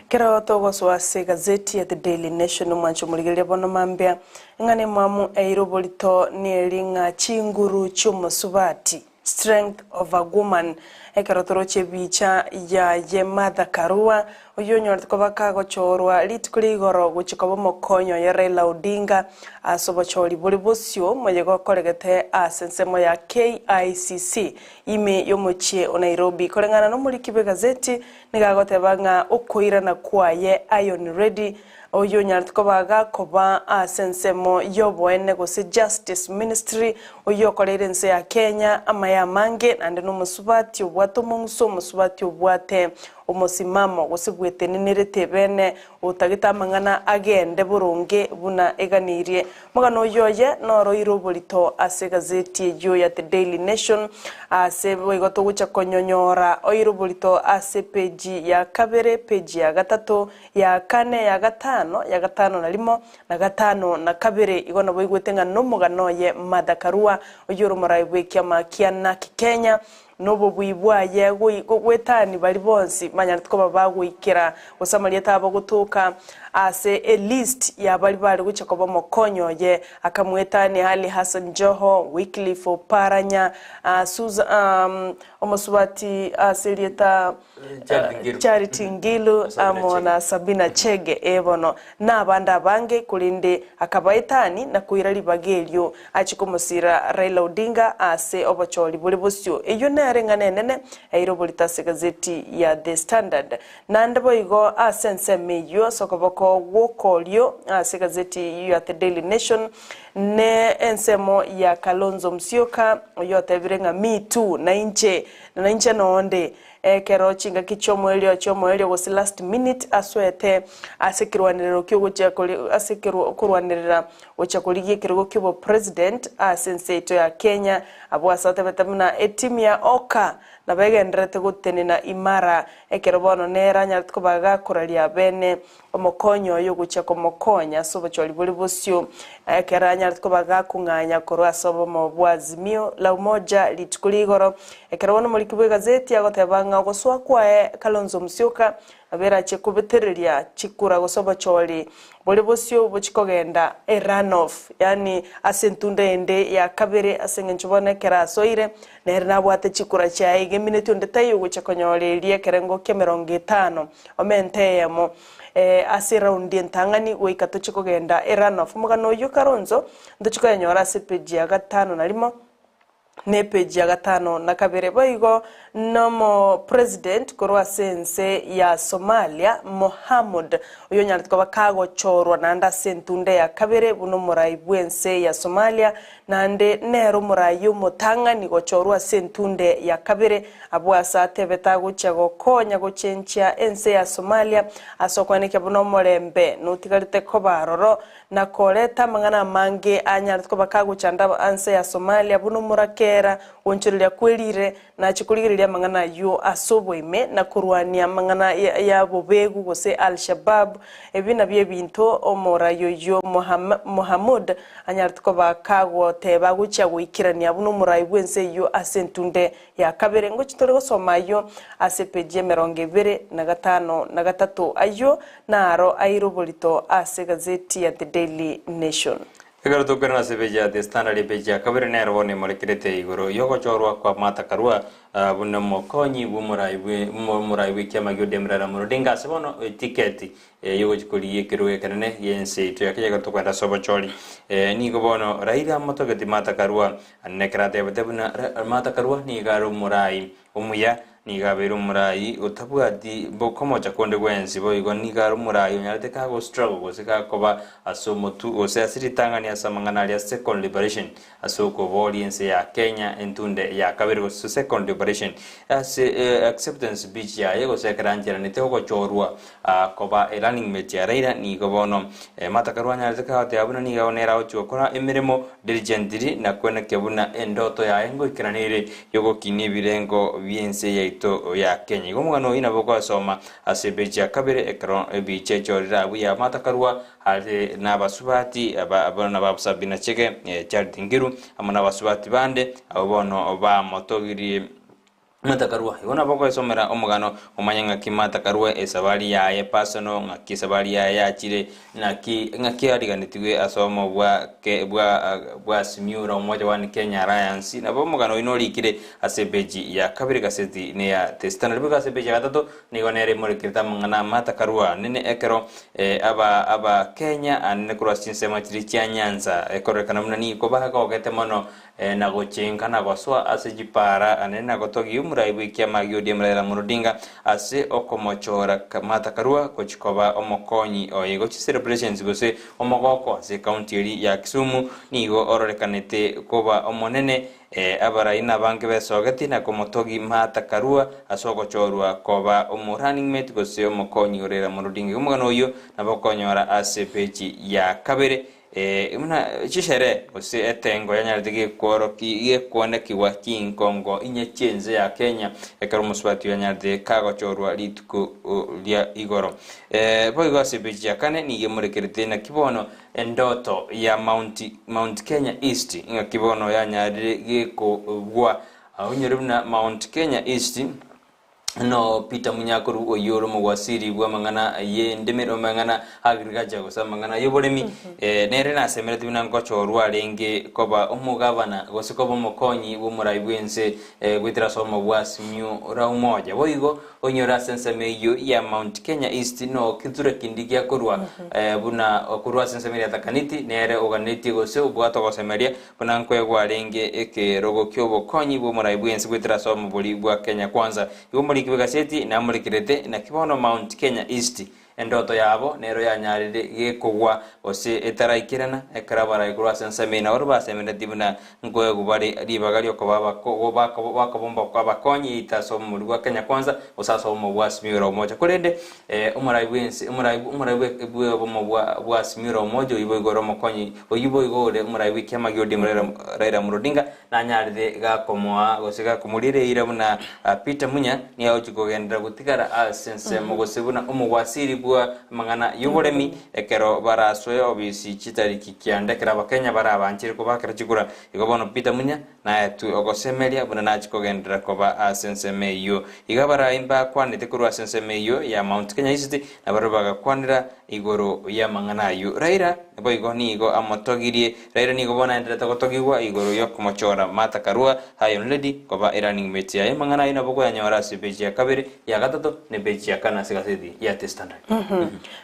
Kero togosoa ase egazeti ya The Daily Nation omwancho omorigereria bono mambia, eng'ana emwamu eire oborito neri ng'a chinguru chi'omosubati. Strength of a woman. Ekero toroche ebicha yaye Martha Karua, oyio onyorete koba kagochorwa rituko ria igoro gochia koba omokonyi oye Raila Odinga ase obochori bore bosio moyega okoregete ase ensemo ya KICC ime y'omochie o Nairobi. Koreng'ana nomoriki bw'egazeti nigo agoteba ng'a okoirana kwaye Iron Lady Oyio onyarete koba gakoba ase ensemo y'oboene gose Justice Ministry, oyio okoreire ense ya Kenya amaya amange naende nomosubati obwate omong'uso, omosubati obwate omosimamo gose bwetenenerete bene otagete amang'ana agende boronge buna eganirie. Omogano oyio oye noroire oborito ase egazeti eyio ya The Daily Nation ase boigo togocha konyonyora oire oborito ase epeji ya kabere, epeji ya gatato, ya kane, ya gatano, ya gatano na rimo, na gatano na kabere. Igo naboigwete ng'a nomogano oye Martha Karua, oyio ore omorai bw'ekiama kia Narc Kenya, nobobui bwaye goetania baria bonsi banyarete koba bagoikera gose amarieta abo gotoka. Ase elist ya baria bare gochia koba omokonyi oye, akamwetania Ali Hassan Joho, Wycliffe Oparanya, Susan, omosubati ase erieta Charity Ngilu. Charity Ngilu Sabina amo Chege. na Sabina Chege, ee bono, na abande abange, korende akabaetani na koira ribaga erio achie komosira Raila Odinga ase obochori bore bosio. Eyio nere eng'ana enene eire oborito ase egazeti ya The Standard. Naende boigo ase ensemo eyio ase okoboko gw'okorio ase egazeti eyio ya The Daily Nation, ne ensemo ya Kalonzo Musyoka oyotebire ng'a me too, nainche, na nainche nonde, ekero chingaki chi'omoerio chi'omoerio gose last minute asoete ase ekerwanerero ki'ogochia kori ase ekerwa okorwanerera gochia korigia ekerogo ki'obopresident ase ense yaito ya Kenya, abwo ase atebete buna etimu ya Oka nabo egendererete gotenena imara Ekero bono nere anyarete koba gakoraria abene omokonyi oye ogochia komokonya ase obochori bore bosio, ekero anyarete koba gakong'anya korwa ase obomo bwa Azimio la Umoja rituko ria igoro, ekero bono omoriki bw'egazeti agoteba ng'a ogosoa kwaye Kalonzo Musyoka nabo erachie kobetereria chikura gose obochori bore bosio bochie kogenda erunoff, yaani ase entunda ende ya kabere ase eng'encho bono ekero asoire Nere nabwate chikura chiaye iga emineti onde taiyo ogochia konyora eria ekerengo ki'emerongo etano, omente eyemo ase eraundi entang'ani goika tochie kogenda erunoff. Omogano oyio Kalonzo ntochie koyenyora ase epeji ya gatano na rimo na epeji ya gatano na kabere. Boigo nomo president korwa ase ense ya Somalia Mohamud oyio onyarete koba kagochorwa naende ase entunda ya kabere buna omorai bw'ense ya Somalia Naende nere omoraia omotang'ani gochorwa ase entunde ya kabere, abwo ase atebete agochia gokonya gochenchia ense ya Somalia ase okwenekia buna omorembe notigarete koba aroro, na koreta amang'ana amange anyarete koba kagochanda ense ya Somalia buna omorakera gonchoreria kwerire, Nachie korigereria amang'ana ayio ase oboime na korwania amang'ana ya bobegu gose Al-Shabaab. Ebi nabio ebinto omorai oyio Mohamud anyarete koba kagoteba agochia goikerania buna omorai bw'ense eyio ase entunde ya kabere. Ngochia tore gosoma ayio ase epeji y'emerongo ebere na gatano na gatato. Ayio naro aire oborito ase egazeti ya The Daily Nation. Ekero tokoirana ase epeji ya The Standard epeji ya kabere nero bono emorekerete igoro y'ogochorwa kwa Martha Karua buna omokonyi bw'omorai bwe omorai bw'ekiama gia ODM Raila Amolo Odinga ase bono etiketi y'ogochia korigia ekerogo ekenene gi'ense yaito ya Kenya ekero tokoenda ase obochori. Nigo bono Raila amotogeti Martha Karua naende ekero atebete buna Martha Karua nigo are omorai omuya Nigo abeire omoraai otabwati bokomocha konde gwensi, boigo nigo are omoraai onyarete kago struggle gose gakoba ase omotu gose ase ritang'ani ase amang'ana aria second liberation ase okoboria ense ya Kenya entunde ya kabere gose second liberation ase acceptance speech yaye gose ekero ancheranete ogochorwa koba a running mate ya Raila nigo bono Martha Karua anyarete kagoteba buna nigo nere agochia gokora emeremo diligently na kwenekia buna endoto yaye ngoikerana ere yogokinia ebirengo bi'ense yaito ya Kenya. Igo omogano oyio nabo okosoma ase epeji ya kabere ekero ebicha echorire abwo ya Martha Karua are nabasubati aba bono ba Sabina Chege, Charity Ngilu amo nabasubati bande abwo bono bamotogirie Martha Karua. Igo nabo okoesomera omogano omanye ng'aki Martha Karua esabari yaye personal, ng'aki esabari yaye yachire, naki ng'aki ariganetigwe ase obomo bwa ke bwa bwa Azimio la Umoja One Kenya Alliance. Nabo omogano oyio norikire ase epeji ya kabere gaseti ne ya The Standard. Boigo ase epeji ya gatato nigo nere emorekerete amang'ana a Martha Karua nene ekero aba aba Kenya anene korwa ase chinsemo chiria chia Nyanza ekororekana buna nigo bagogete mono Na gochenka na gosoa ase chipara ane na gotogia omorai bw'ekiama gia ODM Raila Amolo Odinga ase okomochora Martha Karua gochia koba omokonyi oye gochia celebrations gose omogoko ase ekaunti eria ya Kisumu nigo ororekanete koba omonene abarai nabange besogeti na komotogi Martha Karua ase ogochorwa koba omo running mate gose omokonyi o Raila Amolo Odinga. Igo omogano oyio nabo okonyora ase epeji ya kabere. Buna chishere gose etengo yanyarete gekwonekigwa chinkongo inye chi'ense ya Kenya ekero omosubati oyo anyarete kagochorwa rituko ria igoro. Boigo ase epeji ya kane nigo emorekerete naki bono endoto ya Mount Kenya East ng'aki bono yanyarire gekogwa. Onyore buna Mount Kenya East. No Peter Munyakoru oyio ore omogwasiri bw'amang'ana y'endemero, amang'ana agriculture gose amang'ana y'oboremi, eh, nere nasemeretie buna ngochorwa arenge koba omogavana gose koba omokonyi bw'omorai bw'ense eh, goetera ase obomo bwa Simiyu la Umoja. Boigo onyore ase ensemo eyio ya Mount Kenya East no Kithure Kindiki akorwa eh, buna korwa ase ensemo eria ya Thakaniti nere oganetie gose obwate ogosemeria Buna nkoegwa arenge ekerogo ki'obokonyi bw'omorai bw'ense goetera ase omobori bwa Kenya Kwanza. Igo omoriki bw'egaseti namorekerete naki bono Mount Kenya East endoto yabo nero yanyarire gekogwa gose etaraikerana ekero abarai korwa ase ensemo eye nabarabwo basemeretie buna nkoegwa bare ribaga riokoba abako abakonyi eita ase omobori bwa Kenya Kwanza gose ase obomo bwa Azimio la Umoja. Korende omorai bw'ense omorai omorai bw'obomo bwa Azimio la Umoja oyio boigo ore omokonyi Oyio boigo ore omorai bw'ekiama gi'ODM Raila Amolo Odinga nanyarire gakomoa gose gakomoriera eira buna Peter Munya nigo agochia kogenderera gotigara ase ensemo gose buna omogwasiri bwa amang'ana y'oboremi ekero barasoe obisi chitariki kianda ekero abakenya barabanchere kobakera chikura. Igo bono Peter Munya naetwe ogosemeria buna nachie kogenderera koba ase ensemo eyio. Igo abarai mbakwanete korwa ase ensemo eyio ya Mount Kenya East nabarabwo bagakwanera igoro y'amang'ana ayio. Raila boigo nigo amotogirie. Raila nigo bono aendererete gotogigwa igoro y'okomochora Martha Karua, Iron Lady, koba erunning mate yaye. Amang'ana ayio nabo okoyanyora ase epeji ya kabere, ya gatato, na epeji ya kane ase egaseti ya The Standard.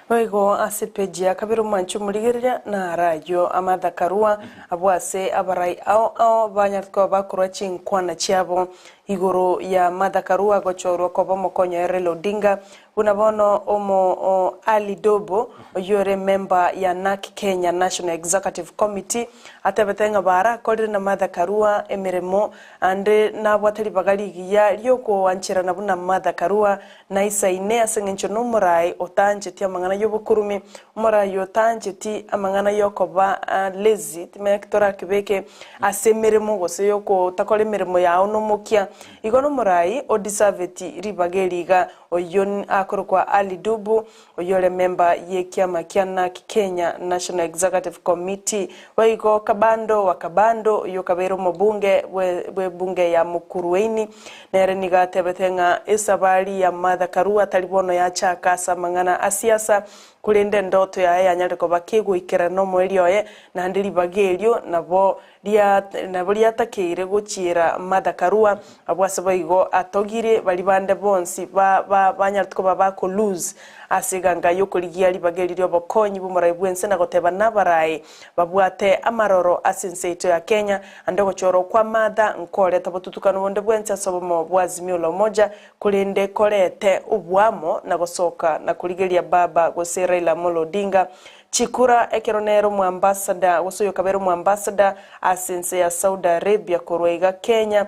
Boigo ase epeji ya kabere omwanche omorigereria naro ayio a Martha Karua abwo ase abarai ao ao banyarete koba bakorwa chinkwana chiabo igoro ya Martha Karua gochorwa koba omokonyi oye Raila Odinga Buna bono omo o Ali Dobo, oyio ore ememba ya Narc Kenya National Executive Committee, atebete ng'a barakorire na Martha Karua emeremo ande nabwate ribaga rigiya riogoancherana buna Martha Karua naisaine ase eng'encho nomorai otancheti amang'ana yobokurumi, omorai otancheti amang'ana yokoba lazy, timanya ki torakebeke ase emeremo gose yokotakora emeremo yao nomokia. Igo nomorai o deserveti ribaga eri iga. Oyio akorokwa Ali Dubu, oyio ore member y'ekiama kia Narc Kenya National Executive Committee. Boigo Kabando wa Kabando, oyio okabeire omobunge bw'ebunge ya Mukurweini, nere nigo atebete ng'a esabari ya Martha Karua tari bono yachaka ase amang'ana a siasa, korende endoto yaye yanyare koba kegoikerana nomoerio oye, naende ribaga erio nabo Ria nabo riatakeire gochiera Martha Karua, abwo ase boigo atogire baria bande bonsi ba ba banyarete koba bako lose ase eganga y'okorigia ribaga eri ri'obokonyi bw'omorai bw'ense na goteba nabarae babwate amaroro ase ense yaito ya Kenya ande ogochorwa kwa Martha nkoreta botutukanu bonde bwensi ase obomo bwa Azimio la Umoja korende korete oboamo na gosoka na korigeria baba gose Raila Amolo Odinga Chikura ekero nere omoambassador gose oyokabere omoambassador ase ense ya Saudi Arabia korwa iga Kenya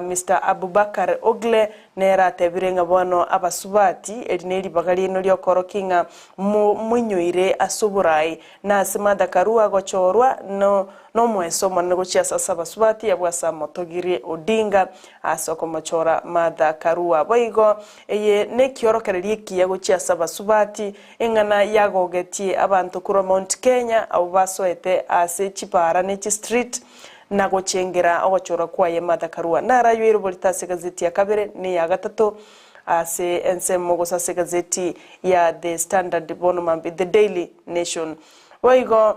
Mister Abubakar Ogle nere atebire ng'a bono abasubati eri neribaga riaino riokorokia ng'a moinyoire ase oborai na ase Martha Karua gochorwa no nomoeso omonene gochia ase ase abasubati abwo ase amotogirie Odinga ase okomochora Martha Karua. Boigo eye nekiorokererio ekiya gochia ase abasubati Eng'ana yagogetie abanto korwa Mount Kenya abwo basoete ase chipaara ne chistreet na gochengera ogochorwa kwaye Martha Karua. Narayweire oborito ase egazeti ya kabere na eya gatato ase ensemo gose ase egazeti ya The Standard bono mambia The Daily Nation. Boigo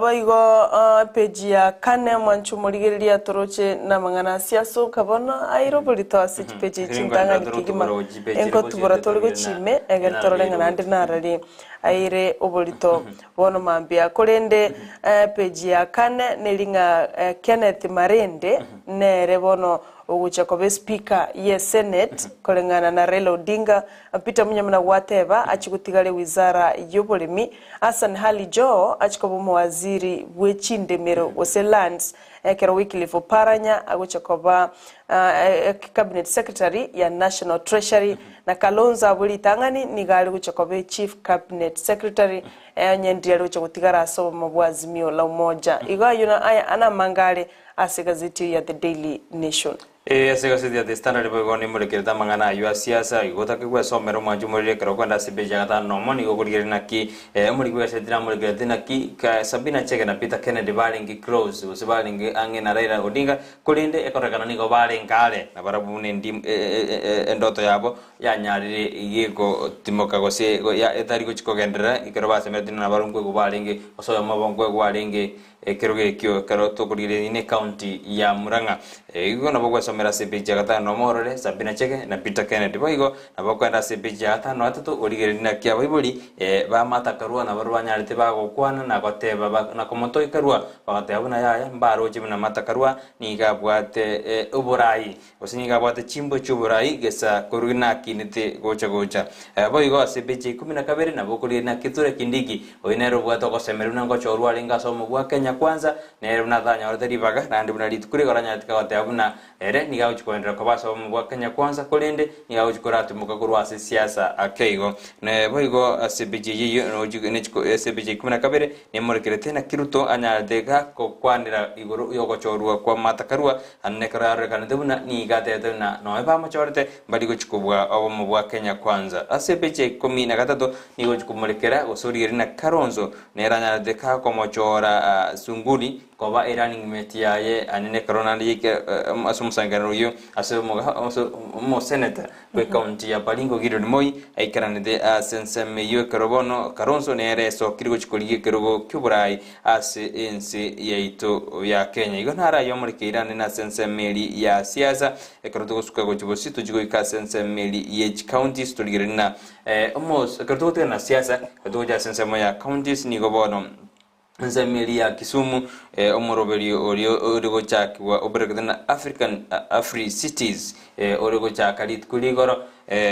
Boigo epeji ya kane mwanche omorigereria atoroche namang'ana asia asoka bono aire oborito ase chipeji echi ntang'ani kegima enkotubora tore gochia ime egere torore ng'a naende narari aire oborito bono mambia korende epeji ya kane neri ng'a Kenneth Marende nere bono ogochia koba espika ye senate koreng'ana na Raila Odinga Peter Munya buna gwateba achie gotigara ewizara y'oboremi Hassan Hali Joho achie koba omowaziri bwe chindemero gose lands, ekero Wycliffe Oparanya agochia koba cabinet secretary ya National Treasury, na Kalonzo abwo ritang'ani nigo are gochia koba echief cabinet secretary, onye ndiria are gochia gotigara ase obomo bwa Azimio la Umoja. Igo ayio aya namange are ase egazeti ya The Daily Nation. Ee, ase egaseti ya The Standard boigo nimorekerete amang'ana ayio a siasa, igo otake gwesomera omwancho omoriri ekero okoenda ase epeji ya gatano na omo, nigo okorigereria naki omoriki bw'egaseti namorekerete naki Sabina Chege na Peter Kennedy barenge close gose barenge ang'e na Raila Odinga, korende ekororekana nigo barenge are na barabwo buna endim endoto yabo yanyarire gegotimoka gose etari gochia kogenderera ekero basemeretie nabarabwo nkoigwa barenge gose oyomo obo nkoigwa arenge Ekerogo ekio ekero tokorigereria necounty ya Murang'a. Igo nabo ogwesomera ase epeji ya gatano nomo orore Sabina Chege na Peter Kennedy. Boigo nabo okoenda ase epeji ya gatano na gatato origererie naki abaibori ba Martha Karua nabarabwo banyarete bagokwana na goteba na komotogia Karua bagateba buna yaya mbaroche buna Martha Karua nigo abwate oborai Gose nigo abwate chimbwa chi'oborai gesa korwa nakinete gocha gocha. Boigo ase epeji ya ikomi na kabere nabo okorigereria na Kithure Kindiki, oyio nere obwate ogosemeria buna ngochorwa arenge ase obomo bwa Kenya Kwanza, nere buna atanyorete ribaga, naende buna rituko rigoro anyarete kagoteba buna ere nigo agochia koenderera koba ase obomo bwa Kenya Kwanza korende nigo agochia koratimoka korwa ase siasa ake igo. Boigo ase epeji eyio eyio ase epeji ya ikomi na kabere nemorekerete naki Ruto anyarete gakokwanera igoro y'ogochorwa kwa Martha Karua Naende ekero yarorekanete buna nigo atebete buna nonya bamochorete, mbari gochia kobua obomo bwa Kenya Kwanza. Ase epeji ya ikomi na gatato nigo ogochia komorekera gose origererie na Kalonzo nere anyarete kakomochora Sunguli koba erunning mate yaye anene ekero naende yaika ase omosangererekano oyio ase omoseneta bw'ecounty ya Baringo Gideon Moi aikaranete ase ensemo eyio ekero bono Kalonzo nere esokire gochia korigia ekerogo ki'oborai ase ense yaito ya Kenya. Igo naro ayio amorekeire anene ase ensemo eria ya siasa ekero togosuka gochia bosio tochie goika ase ensemo eria ye chicounties torigererie na omos ekero togotigana na siasa ekero togocha ase ensemo ya counties nigo bono ensemo eria ya Kisumu omoroberio oria ore gochakigwa oberekete na African Afri Cities ore gochaka rituko rigoro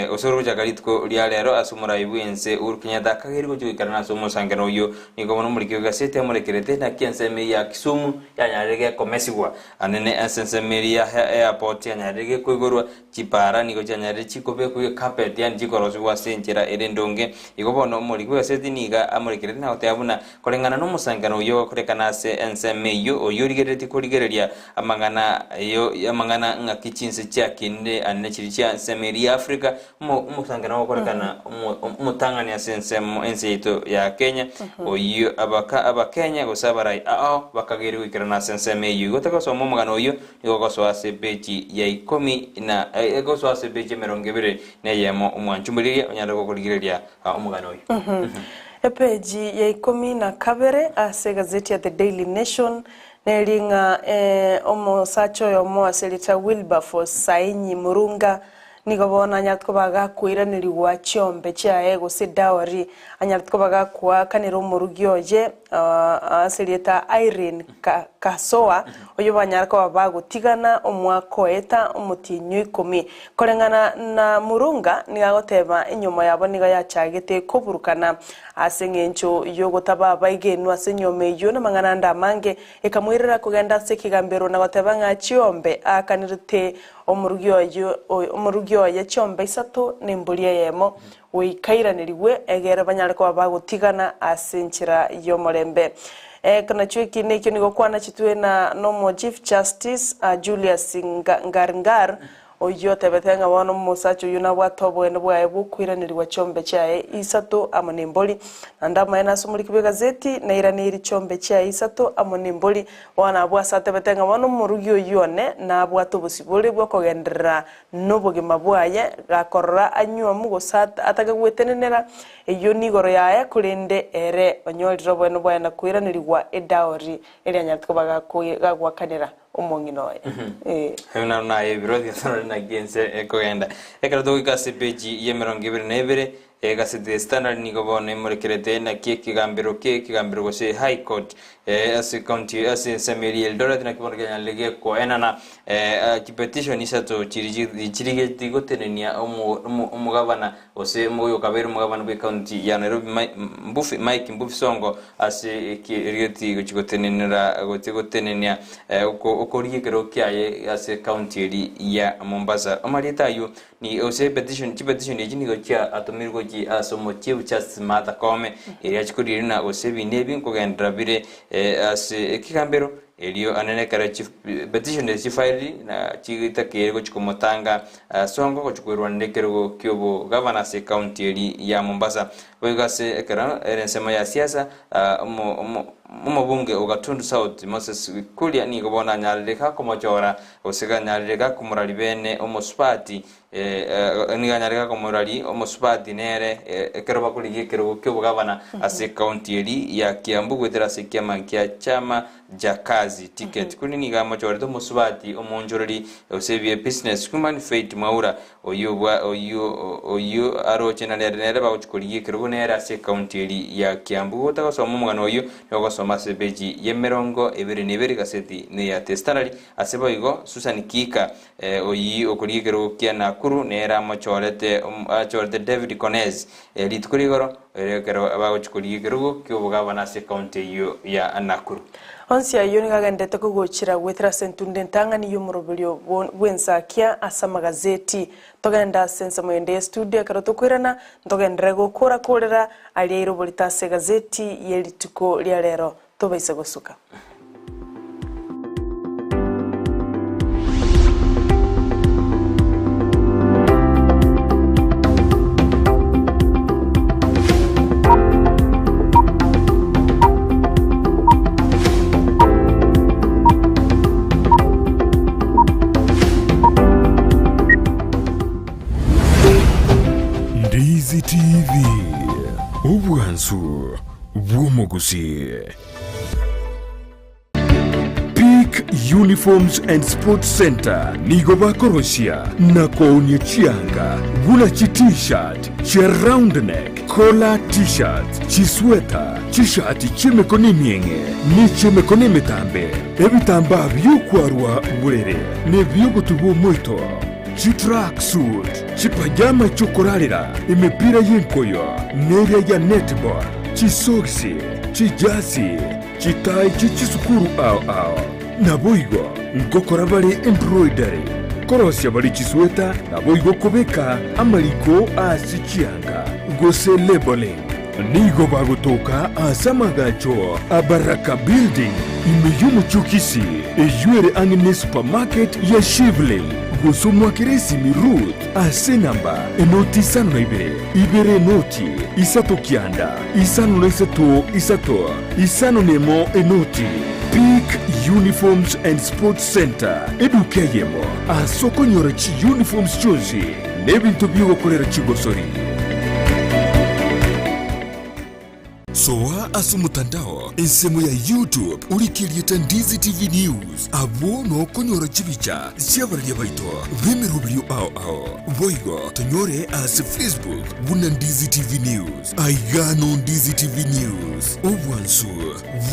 Gose ore gochaka rituko ria rero ase omorai bw'ense Uhuru Kenyatta akageire gochia goikerana ase omosangerero oyio, nigo bono omoriki bw'egaseti amorekerete naki ensemo eyio ya Kisumu yanyarire gekomesigwa. Anene ase ensemo eria ya airport yanyarire gekoigorwa, chipara nigo chianyarire chikobekwa ecarpet yaani chikorosigwa ase enchera ere endonge. Igo bono omoriki bw'egaseti nigo amorekerete na goteba buna Koreng'ana nomosangerero oyio ogokorekana ase ensemo eyio, oyio origereretie korigereria amang'ana ayo amang'ana ng'aki chinse chiakinire ande chiria chia ensemo eria ya Africa, omo omosangerero ogokorekana omo omotang'ani ase ensemo ense yaito ya Kenya, oyio abaka abakenya gose abarai ao bakageire goikerana ase ensemo eyio. Igo togosoma omogano oyio nigo ogosoa ase epeji ya ikomi na egosoa ase epeji emerongo ebere na eyemo omwancho mborigereria onyare gokorigereria omogano oyio. Epeji ya ikomi na kabere ase egazeti ya The Daily Nation neri ng'a omosacha oyomo ase erieta Wilberforce Sainyi Murunga nigo bono anyarete koba gakoiranerigwa chiombe chiaye gose dowry anyarete koba gakoakanera omorugi oye ase erieta Irene Kasoa oyio banyare koba bagotigana omwaka oeta omotienyi o ikomi. Koreng'ana na Murunga nigo agoteba enyiomo yabo nigo yachagete koburukana ase eng'encho y'ogotaba abaigenwa ase enyiomo eyio namang'ana ande amange, ekamoirera kogenda ase ekegambero na goteba ng'a chiombe aakanirete omorugi oye omorugi oye chiombe isato na embori eyemo goika airanerigwe egere banyare koba bagotigana ase enchera y'omorembe. Ekero nachio eki nekio nigo kwanachitwe na nomo Chief Justice Julius Ngarngar Oyio otebete ng'a bono omosacha oyio nabwate oboene bwaye bw'okoiranerigwa chiombe chiaye isato amo nembori. Naende amaene ase omoriki bw'egazeti nairaneirie chiombe chiaye isato amo nembori. Bono abwo ase atebete ng'a bono omorugi oyio one nabwate obosibore bw'okogenderera nobogima bwaye, gakorora anyuomu gose atake gwetenenera, eyio nigoro yaye, korende ere onyorire oboene bwaye na koiranerigwa edaori eria anyarete koba gagoakanera. omong'ina oye. Ee. Aye naro naye ebiro torore naki ense ekogenda. Ekero togoika ase epeji y'emerongo ebere na ebere, egaseti The Standard nigo bono emorekerete naki ekegambero kie ekegambero gose High Court ase county ase ensemo eria ya Eldoret naki bono kianyarire gekoenana chipetition isato chiri chirigetie gotenenia omo omo omogabana Gose omogoyo okabeire omogabane bw'ecounty ya Nairobi Mbuvi, Mike Mbuvi Sonko ase erieti gochia gotenenera gochia gotenenia okorigia ekerogo kiaye ase ecounty eri ya Mombasa. Amarieta ayio ni gose petition chipetition echi nigo chiatomirwe gochia ase omo Chief Justice Martha Koome erio achie korigereria buna gose ebinto ebi nkogenderera bire ase ekegambero. Erio anene ekero chipetition echi chifairiri na chitakeire gochia komotanga Sonko gochia kwerwanera ekerogo ki'obogavana ase ekaunti eri ya Mombasa. Boigo ase ekero ere ensemo ya siasa, omobunge o Gatundu South Moses Kuria nigo bono anyarire gakomochora gose ganyarire gakomorari bene omosubati Nigo anyare komorari omosubati nere ekero bakorigia ekerogo ki'obogavana ase ekaunti eri ya Kiambu goetera ase ekiama kia Chama ja Kazi ticket. Korende nigo amochorete omosubati omoonchoreri gose ebie business woman Faith Mwaura oyio bwa oyio oyio aroche nare nere bagochi korigia ekerogo nere ase ekaunti eri ya Kiambu. Gotagosoma omogano oyio nigo ogosoma ase epeji y'emerongo ebere na ebere egaseti neya The Standard. Ase boigo Susan Kihika Oyio okoria ekerogo kia Nakuru nere amochorete achorete David Konez rituko rigoro ere ekero bagochia korigia ekerogo ki'obogavana ase ekaunti eyio ya Nakuru. Onsi ayio nigo agenderete kogochera goetera ase entunda entang'ani y'omoroberio bw'ensakia ase amagazeti. Togende ase ensemo yende y'estudio ekero tokoirana, ntogenderere gokora-korera aria airoborete ase egazeti ye rituko ria rero. Tobaisa gosuka. Ndizi TV, obwansu bw'omogusii. Peak Uniforms and Sports Centre nigo bakorosia na koonia chianga buna chi T-shirt, chia round neck, collar T-shirts, chisweta, chishati chi'emekono emieng'e ne chi'emekono emetambe, ebitambaa bi'okwarwa borere na ebi'ogotuba omoito, chitrack suit, chipajama chi'okorarera, emepira y'enkoyo, neria ya netball, chisogisi, chijasi, chitai chie chisukuru ao ao. Naboigo ngokora bare embroidery, korosia bare chisweta, naboigo kobeka amariko ase chianga, gose labelling. Nigo bagotoka ase amagacho a Baraka Building, ime y'omochie o Kisii, eyio ere ang'e ne supermarket ya Shivling, gose omwakere esimi Ruth ase enamba enoti isano na ibere, ibere enoti, isato kianda, isano na isato isato, isano na emo enoti. Peak Uniforms and Sports Centre, eduka eyemo ase okonyora chiuniforms chionsi na ebinto bi'ogokorera chigosori. Soa ase omotandao ensemo ya YouTube orike erieta Ndizi TV News, abwo nokonyora chibicha chi'abararia baito b'emeroberio ao ao. Boigo tonyore ase Facebook buna Ndizi TV News. Aiga no Ndizi TV News, obwansu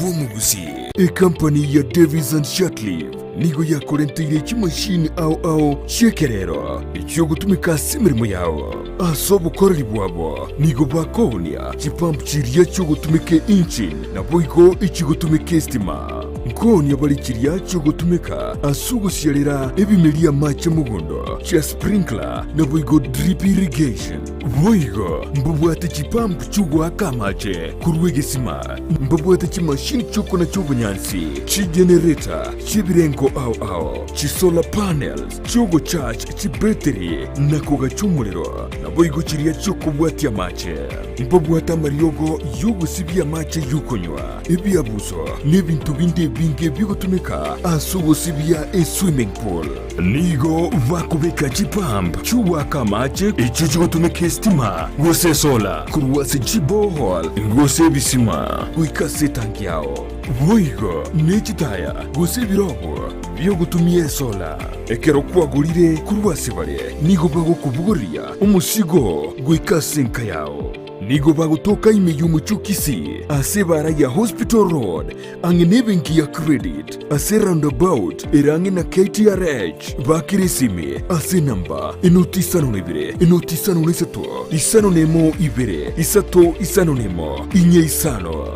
bw'omogusii. Ekampani ya Davis and Shirtliff nigo yakorenteire chimashini ao ao chi'ekerero echiogotumeka ase emeremo yao. Ase obokoreri bwabo nigo bakoonia chipump chiria chiogotumeka engine naboigo echigotumeka estima. Nkoonia bare chiria chiogotumeka ase ogosiarera ebimeria amache mogondo, chia sprinkler naboigo drip irrigation. Boigo mbabwate chipump chi'ogoaka amache korwa egesima, mbabwate chimashini chi'okonacha obonyansi, chigenerator chi'ebirengo ao ao, chisolar panels chi'ogocharge chibetiri na kogacha omorero, naboigo chiria chi'okobwatia amache. Mbabwate amariogo y'ogosibia amache y'okonywa, ebiabuso, na ebinto binde ebinge bigotumeka ase ogosibia eswimming pool. Nigo bakobeka chipump chi'ogoaka amache echio chigotumeka esitima gose esola korwa ase chiborehole gose ebisima goika ase etanki yao. Boigo ne chitaya gose ebirogo bi'ogotumia esola. Ekero kwagorire korwa ase bare, nigo bagokobogoria omosigo goika ase enka yao. Nigo bagotoka ime y'omochie o Kisii ase ebaara ya Hospital Road ang'e nebenki ya Credit ase roundabout ere ang'e na KTRH. Bakera esimi ase enamba enoti isano na ibere, enoti isano na isato, isano na emo ibere, isato isano na emo, inye isano.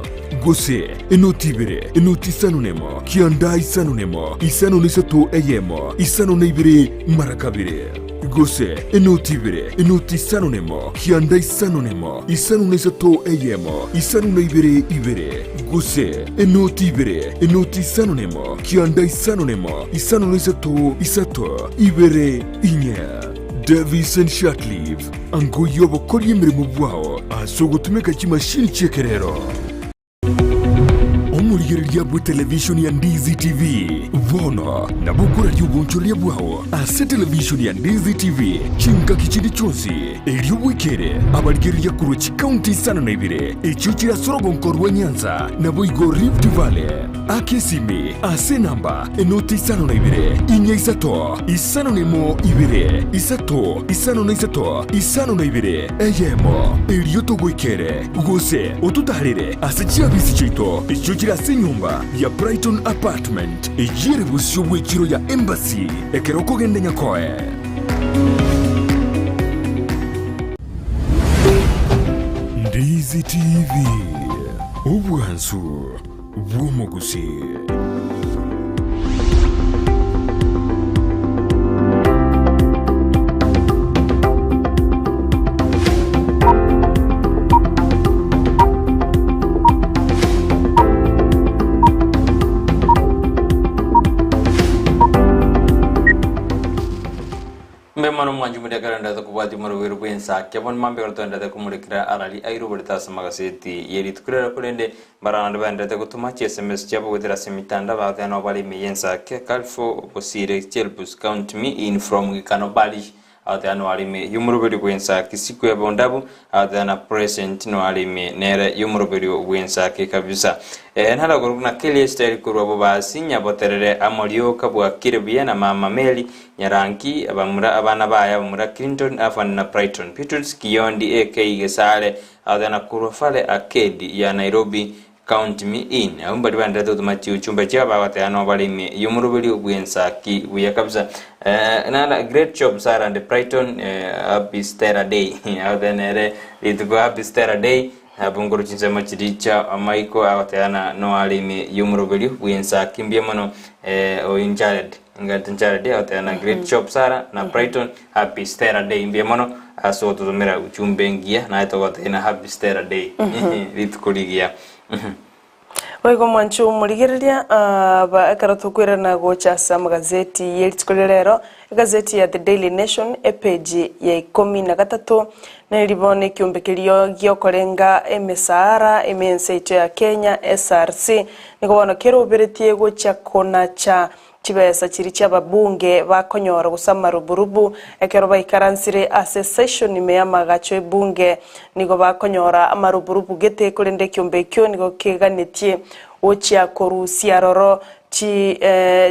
Gose enoti ibere, enoti isano na emo, kianda isano na emo, isano na isato eyemo, isano na ibere mara kabere. Gose enoti ibere, enoti isano nemo, kianda isano nemo, isano na isato eyemo, isano na ibere ibere. Gose enoti ibere, enoti isano nemo, kianda isano nemo, isano na isato isato, ibere inye. Davis and Shatliff, ango y'obokoria emeremo bwao ase ogotumeka chimashini chi'ekerero. Omorigereria bw'etelevishoni ya Ndizi TV bono nabo okoraria obonchoreria bwao ase televishoni ya Ndizi TV chingaki chinde chionsi, erio bwekere abarigereria korwa chikaunti isano na ibere echio chire ase orogonko rwa Nyanza naboigo Rift Valley. Aka esimi ase enamba enoti isano na ibere, inya isato, isano na emo ibere, isato, isano na isato, isano na ibere, eyemo, erio togoikere, gose ototaarere ase chiabisi chiaito echio chire ase enyomba ya Brighton Apartment, eyio ere bosio bw'echiro ya Embassy, ekero okogenda Nyakoe. Ndizi TV, obwansu bw'omogusii. Mbe mono mwanchi moria ekero endete kobwatia omorweri bw'ensake, bono mambia ekero twaendete komorekera arari airoborete ase amagaseti ye rituko riria, korende mbaro naende baenderete gotoma chiSMS chiabo goetera ase emitandao bagoteba nabo bare ime y'ensake, Calfo Bosire Chelbus count me in from Gikano Parish agoteba noare ime y'omoroberi bw'ensake, Sikweba Ondabu agoteba na present noare ime nere y'omoroberi bw'ensake kabisa. Ee, naragorwe buna Kelly Esteri korwa Bobasi, Nyaboterere amo rioka bwakire buya na mama Mary Nyaranki, abamura abana baye abamura Clinton, Afan na Brighton. Beatrice Kiyondi AK Gesare agoteba na korwa Fale Arcade ya Nairobi Count me in. Abwo mbaria baenderete gotoma chiuchumbe chiabo bagoteba nabo bare ime y'omoroberio bw'ensaki buya kabisa. Eh, nara great job Sarah and Brighton eh, happy Stella day. Agoteba nere rituko happy Stella day. Abwo nkorwa chinsemo chiria chia amaiko agoteba na noare ime y'omoroberio bw'ensaki mbuya mono eh, oyo Jared. Ngati Jared agoteba na great job Sarah na Brighton happy Stella day mbuya mono ase ogototomera uchumbe engiya naye togotebia na happy Stella day rituko rigiya. Boigo mwanche omorigereria, aba ekero tokoirana gocha ase amagazeti ye rituko ria rero, egazeti ya The Daily Nation epeji ya ikomi na gatato, neri bono ekiombe keria giokorenga emesaara ime ense yaito ya Kenya, SRC, nigo bono keroberetie gochia konacha Chibesa chiria chi'ababunge bakonyora gose amaruburubu ekero baikaransire ase session ime y'amagacho ebunge nigo bakonyora amaruburubu gete korende ekiombe ekio nigo keganetie gochia korusia aroro chi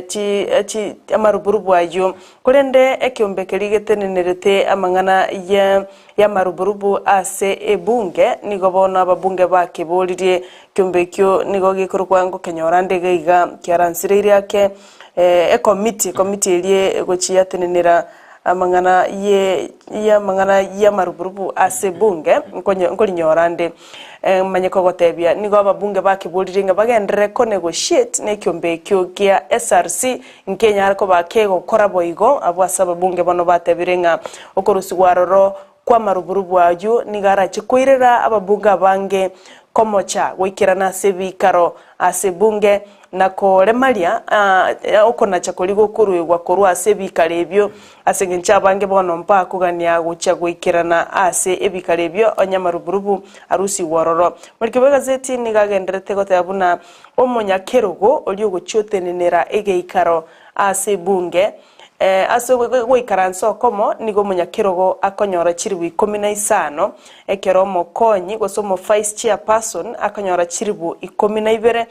chi chi amaruburubu ayio. Korende ekiombe keria getenenerete amang'ana ye y'amaruburubu ase ebunge nigo bono ababunge bakeboririe Ekeombe ekio nigo gekorokwa ngokenyora nde iga iga kiaransireirie ake ekomiti, ekomiti eria egochia yatenenera amang'ana ye y'amang'ana y'amaruburubu ase ebunge, nkonye nkorinyora nde. Manye kogotebia, nigo ababunge bakeboririe ng'a bagenderere konegotiate na ekeombe ekio gia SRC, nkenyare koba kegokora boigo, abwo ase ababunge bono batebire ng'a okorusigwa aroro Kw'amaruburubu ayio nigo arache koirera ababunge abange komocha goikerana ase ebiikaro ase ebunge, na koremaria okonacha koria gokoruegwa korwa ase ebiikaro ebio, ase engencho abange bono mbakogania gochia goikerana ase ebiikaro ebio onye amaruburubu arusigwe ororo. Omoriki bw'egazeti nigo agendererete goteba buna omonyakerogo oria ogochia otenenera egeikaro ase ebunge Ase goikaransa okomo nigo omonyakerogo akonyora chiribu ikomi na isano, ekero omokonyi gose omo-vice chairperson akonyora chiribu ikomi na ibere,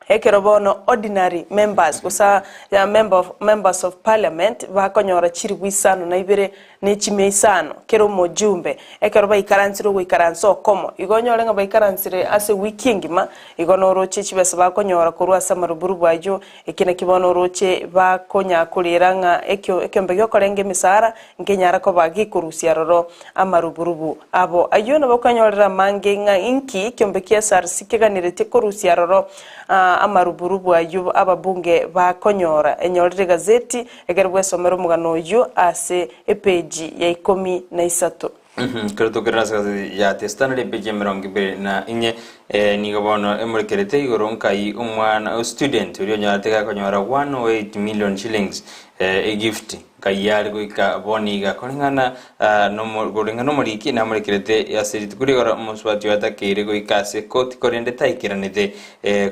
ekero bono ordinary members gose member of members of parliament bakonyora chiribu isano na ibere ne chimia isano kera omojumbe, ekero baikaransire ogoikaransa okomo. Igo onyore ng'a baikaransire ase ewiki engima, igo noroche chibesa bakonyora korwa ase amaruburubu ayio, Eki nakio bono oroche bakonya korera ng'a ekio ekeombe giokorenga emesaara nkenyara koba gekorusia aroro amaruburubu abo. Ayio nabo okonyorera amange ng'a inki ekeombe kia SRC keganeretie korusia aroro. Amaruburubu ayio ababunge bakonyora. Enyorire egazeti ekero bwesomera omogano oyio ase epeji ya ikomi na isato. Ekero tokerera ase egazeti ya The Standard epeji ya emerongo ebere na inye, nigo bono emorekerete igoro nkai omwana o student oria onyorete gakonyora 108 million shillings egift. Nkai are goika bono iga koreng'ana koreng'ana nomoriki namorekerete ase rituko rigoro omosubati oyo atakeire goika ase koti korende taikeranete.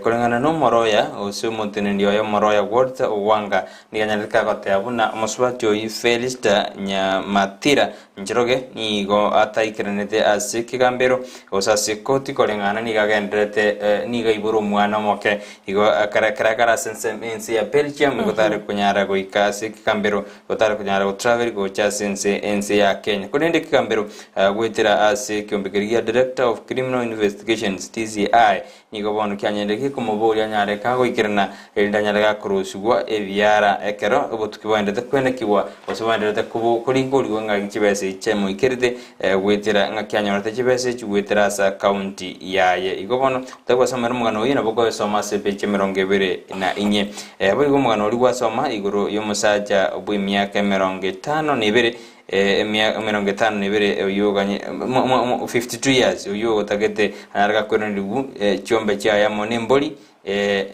Koreng'ana nomoroya gose omoteneneri oye omoroya Walter Ogwanga nigo anyarete kagoteba buna omosubati oyio Felista Nyamatira Njoroge nigo ataikeranete ase ekegambero gose ase ekoti koreng'ana nigo agendererete nigo aibore omwana omoke. Igo ekero ekero ase ense ense ya Belgium igo tare konyara goika ase ekegambero igo tare konyara gotravel gocha ase ense ense ya Kenya. Korende ekegambero goetera ase ekeombe keria gia Director of Criminal Investigations, DCI, Nigo bono kianyarire gekomoboria anyare kagoikerana, erinde anyare gakorusigwa ebiara ekero obotuki bwaenderete kwenekigwa, gose bwaenderete koringorigwa ng'a chibesa echi chiamoikerete goetera ng'a kianyorete chibesa echi goetera ase akaunti yaye. Igo bono tagwasomera omogano oyio nabo okoyosoma ase epeji emerongo ebere na inye. Boigo omogano oria gwasoma igoro y'omosacha bw'emiaka emerongo etano na ebere Emerongo etano na ebere oyio oganye 52 years oyio otagete anyare gakwenerigwu chiombe chiaye amo nembori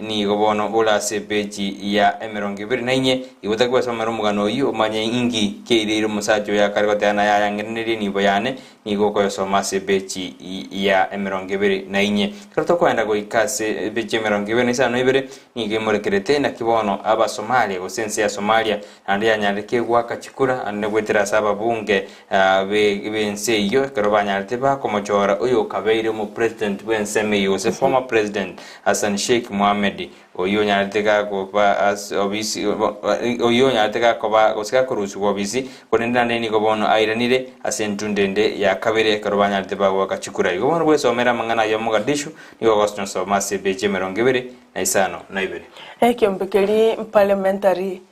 nigo bono ore ase epeji ya emerongo ebere na inye igo otake gwesomera omogano oyio omanye inki keireire omosacha oyo akare goteba naye ayang'erenerie enibo yane nigo okoyosoma ase epeji ya emerongo ebere na inye. Ekero tokoenda goika ase epeji ya emerongo ebere na isano na ibere nigo emorekerete naki bono Abasomalia gose ense ya Somalia Naende yanyarire kegoaka chikura naende goetera ase ababunge b'ense eyio ekero banyarete bakomochora oyokabeire omopresident bw'ensemo eyio gose former president Hassan Sheikh Mohamed oyio onyarete gakoba ase obisi oyio onyarete gakoba gose gakorusigwa obisi korende naende nigo bono airanire ase entundo ende ya kabere ekero banyarete bagoaka chikura. Igo bono bwesomere amang'ana ayio a Mogadishu nigo ogosonyosoma ase epeji emerongo ebere na isano na ibere. Ekiombe keria Parliamentary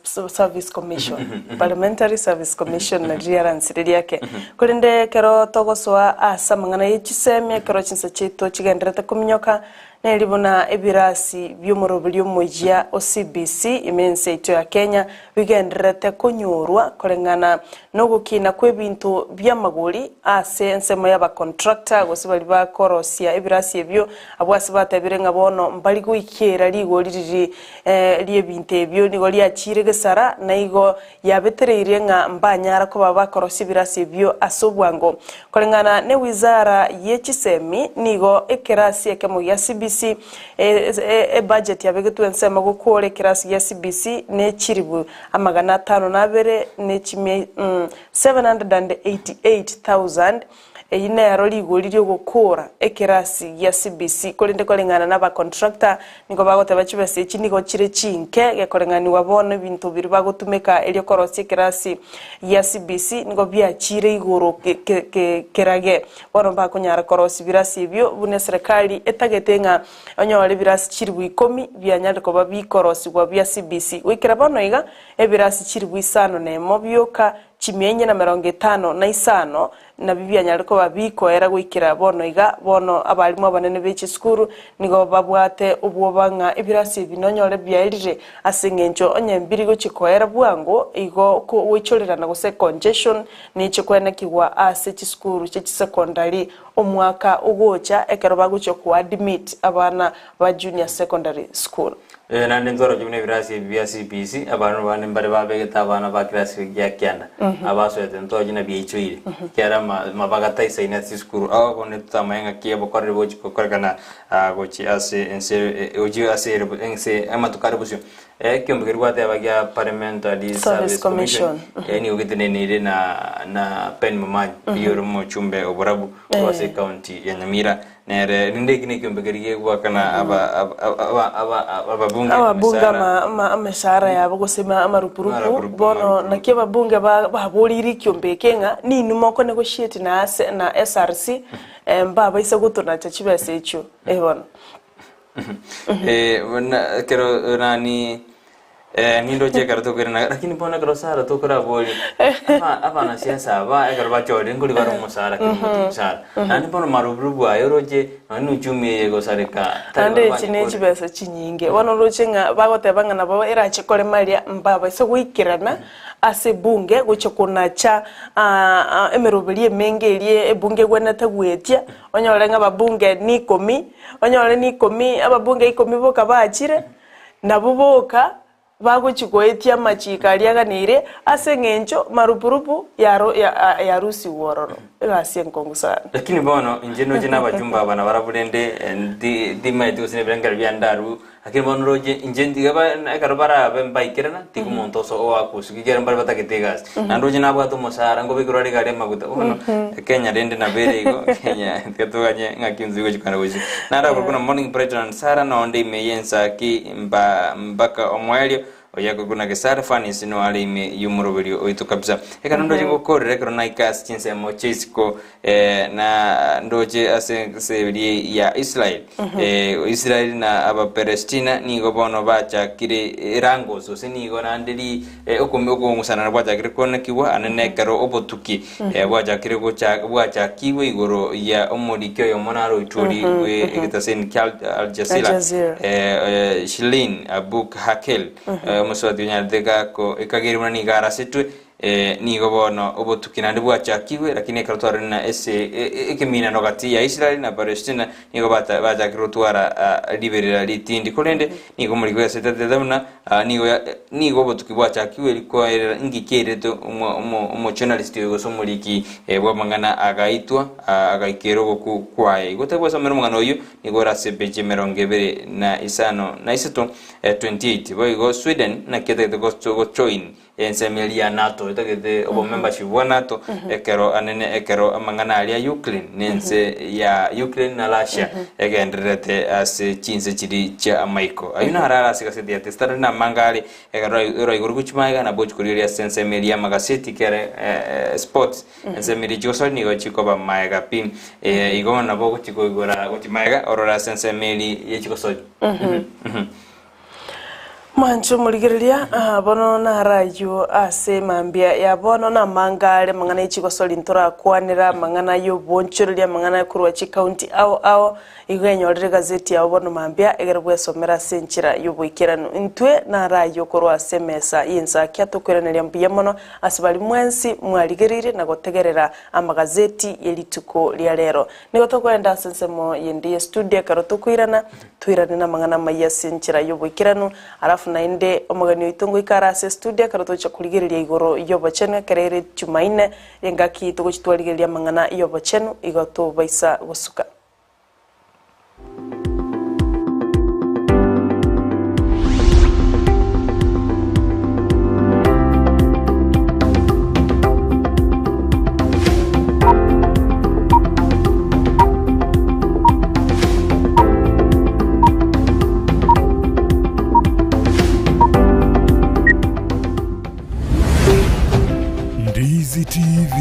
Service Commission, Parliamentary Service Commission nario riaransire riake. Korende ekero togosoa ase amang'ana ye chisemi, ekero chinsa chiaito chigendererete kominyoka, neri buna ebirasi bi'omoroberi omoyia o CBC ime ense yaito ya Kenya bigendererete konyorwa koreng'ana nogokina kw'ebinto bi'amagori ase ensemo y'abacontractor gose baria bakorosia ebirasi ebio, abwo ase batebire ng'a bono mbari goikera rigori riria ri'ebinto ebio nigo riachiire gesara, na igo yabetereirie ng'a mbanyara koba bakorosia ebirasi ebio ase obwango. Koreng'ana ne wizara ye chisemi, nigo ekerasi ekemo gia CBC ebudget yabegetwe ensemo gokora ekerasi gia CBC ne chiribu amagana atano na abere ne chimia 788,000 Eyio nero rigori ri'ogokoora ekerasi gia CBC, korende koreng'ana n'abacontractor nigo bagoteba chibesa echi nigo chire chinke, gekoreng'anigwa bono ebinto biria bagotumeka erio korosia ekerasi gia CBC nigo biachire igoro kerage. Bono mbakonyara korosia ebirasi ebio buna eserekari etagete ng'a onyore ebirasi chilifu ikomi bianyare koba bikorosigwa bia CBC. Goikera bono iga, ebirasi chilifu isano na emo bioka Chimia inye na merongo etano na isano nabio bianyare koba bikoera goikera bono iga. Bono abalimu abanene be chisukuru nigo babwate obwoba ng'a ebirasi ebi nonyore biaerire ase engencho onye mbiri gochia koera bwango igo goichorerana gose congestion neche koenekigwa ase chisukuru chie chisecondary omwaka ogocha ekero bagochia koadmit abana ba junior secondary school. Naende ntoroche buna ebirasi ebi bia CBC, abana bande mbare babegete abana ba kirasi gia kianda, abasoete ntoroche na biaichoire, ekiagera amabaga taisaini ase chisukuru. Abo bono totamanya ng'aki obokoreri bogochia gokorekana gochia ase ense gochia ase ense amatuko are bosio. Ekiombe keria gwateba gia Parliamentary Service Service Commission, Commission. nigo geteneneire na na Ben Momanyi, oyio ore omochumbe o Borabu korwa ase ecounty ya Nyamira. Nere rende eki nekiombe keria gegoakana ababunge Ababunge emesara. emeshahara yabo gose amarupurupu. Amarupurupu, Bono amarupurupu. naki ababunge baboreire ekiombe eke ng'a ninwe moko negotiate na na SRC mbabaisa gotonacha chibesa echio. Bono. Buna ekero nani. Eh, nindoche ekero tokoirana lakini bono ekero Sarah tokoraboria aba abanasiasa aba ekero bachorire nkori bare omosara kera omonto omosara naende bono maruburubu aye oroche nonye na uchumi eye egosareka tari Naende baria echi ne banyekorire. chibesa chinyinge. Bono oroche ng'a bagoteba ng'a nabo erache korema aria mbabaise goikerana ase ebunge gochia konacha emeroberi emenge eria ebunge egwenerete goetia, onyore ng'a ababunge ni ikomi, onyore ni ikomi ababunge ikomi boka bachire, Nabwo boka bagochia goetia amachiko aria aganeire, ase engencho marupurupu yarusigwe ororo. Egasi enkongu sana. Lakini bono inche ndoche nabachumba aba nabarabwo rende timaeti gose nebirengererio biane ndarue, lakini bono ndoche inche tiga ba ekero barabe mbaikerana, tiga omonto oso oakusu ekiagera mbare batagete egasi. Naende ndoche nabwate omosara, nkobekerwa are egari amaguta, bono Kenya rende nabo ere igo, Kenya tiga toganye ng'aki inse gochia kogenda gochia. Narabwo buna Morning Brighton and Sarah nonde ime y'ensaki mba mpaka omoerio oyo na Gesare Fanis no are ime y'omoroberio oito kabisa. Ekero ndoche gokorera ekero naika ase chinsemo chi'isiko eh, na ndoche ase ense eria ya Israel. Eh, Israel na Abaperestina nigo bono bachakire erangoso gose nigo naende ri eh, okomi- okong'usanana gwachakire konekigwa anene ekero obotuki eh, bwachakire gocha bwachakigwe igoro ya omoriki oyomo naro oitwori bwe egetaseni kia Al, Al Jazeera, Al Jazeera. eh, eh, Shilin Abuk Hakel eh, omosubati onyarete gako ekageri buna nigo arasetwe eh, nigo bono obotuki naende bwachakigwe lakini ekero twarorire na ese e- e- ekeminano gati ya Israel na Palestina nigo bata- bachakire gotwara ah, riberera ritindi korende nigo omoriki bw'egaseti atebete buna Aa nigo ya nigo obotuki bwachakigwe rikoerera inki kiairete omo omo omojournalist oyo gose omoriki bw'amang'ana agaitwa agaikera ogoku kwaye. Igo tari gwasomera omong'ana oyio nigo ore ase epeji emerongo ebere na isano na isato, 28. Boigo Sweden naki etagete gocho gojoin ensemo eria ya NATO etagete obomembership bwa NATO ekero anene ekero amang'ana aria ya Ukraine na ense ya Ukraine na Russia egendererete ase chinse chiria chia amaiko. Ayio naro are ase egaseti ya The Standard na amange are ekero oraigure gochia magega nabo ochi korigereria ase ensemo eria y'amagaseti kere sports ensemo eria chigosori nigo chikoba magega pi. Igo nabo ogochi koigora gochia magega orore ase ensemo eria ye chigosori. Mwanche omorigereria, aa, bono naro ayio ase mambia ya bono namanga are amang'ana ye chigosori ntorakwanera amang'ana y'obonchoreria amang'ana korwa chikaunti ao ao, igo enyorere egazeti yao bono mambia egere bwesomera ase enchera y'oboikeranu. Intwe naro ayio korwa ase emesa y'ensakia tokoiraneria mbuya mono ase baria mwensi mwarigereire na gotegerera amagazeti ye rituko ria rero. Nigo tokoenda ase ensemo yende y'estudio ekero tokoirana, Toirane namang'ana amaya ase enchera y'oboikeranu, alafu naende omogeni oito ngoika are ase estudio ekero togochia korigereria igoro y'obochenu ekero ere Jumaine, engaki togochia twarigereria amang'ana y'obochenu igo tobaisa gosuka. Ndizi TV,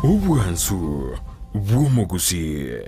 obwansu bw'omogusii.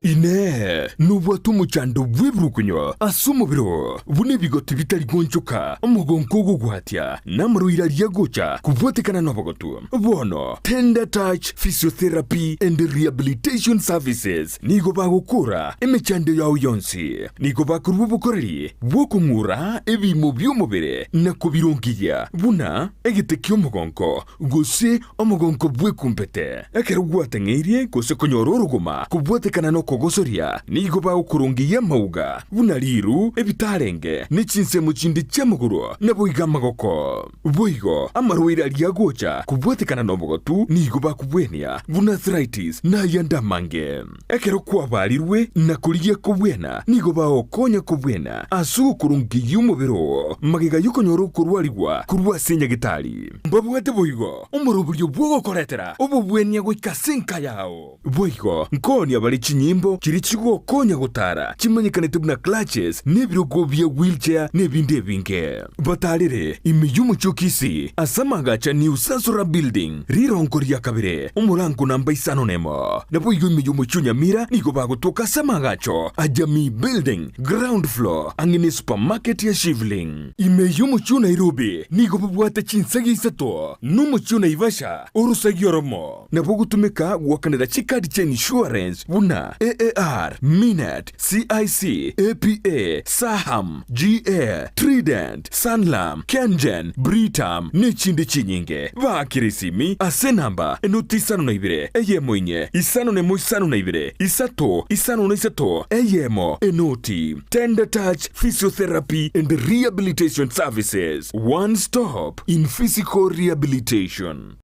Inee! Nobwate omochando bw'ebirukunyo ase omobere oo, buna ebigoti bitari goonchoka, omogonko ogogwatia, na amarwaire aria agocha kobwatekana nobogotu? Bono, Tender Touch Physiotherapy and Rehabilitation Services nigo bagokora emechando yao yonsi. Nigo bakorua obokoreri bw'okong'ura ebiimo bi'omobere na kobirongeria, buna egete ki'omogonko, gose omogonko bw'ekumbete. Ekero gwateng'eirie gose konyora orogoma kobwatekana nokogosoria, nigo bagokorongeyia amauga, buna riiru, ebitarenge, ne chinsemo chinde chi'amagoro, naboigo amagoko. Boigo amarwaire aria agocha kobwatekana nobogotu nigo bakobwenia, buna arthritis na ayande amange. Ekero kwabarirwe na korigia kobwena, nigo bagokonya kobwena ase ogokorongeyia omobere oo magega y'okonyora okorwarigwa korwa ase nyagetari. Mbabwate boigo omoroberio bw'ogokoretera obobwenia goika ase enka yao. Boigo nkoonia bare chinyimbo chiria chigokonya gotara. gotara chimanyekanete buna clutches na ebirogo bia wheelchair na ebinde ebinge. Batarere ime y'omochie o Kisii ase amagacha New Sansora Building, rirongo ria kabere, omorango namba isano nemo. Naboigo ime y'omochie o Nyamira nigo bagotoka ase amagacho a Jamii Building, ground floor, ang'e ne supermarket ya Shivling. Ime y'omochie o Nairobi nigo babwate chinsegi isato, na omochie o Naivasha orosegi oromo. Nabo ogotumeka goakanera chikadi chia insurance buna AAR, Minet, CIC, APA, Saham, GA, Trident, Sanlam, Kengen, Britam, nechinde chinyinge. Baakere esimi ase enamba enoti isano na ibere, eyemo inye, isano nemo isano na ibere, isato, isano na isato, eyemo, enoti. Tender Touch Physiotherapy and Rehabilitation Services, one stop in physical rehabilitation.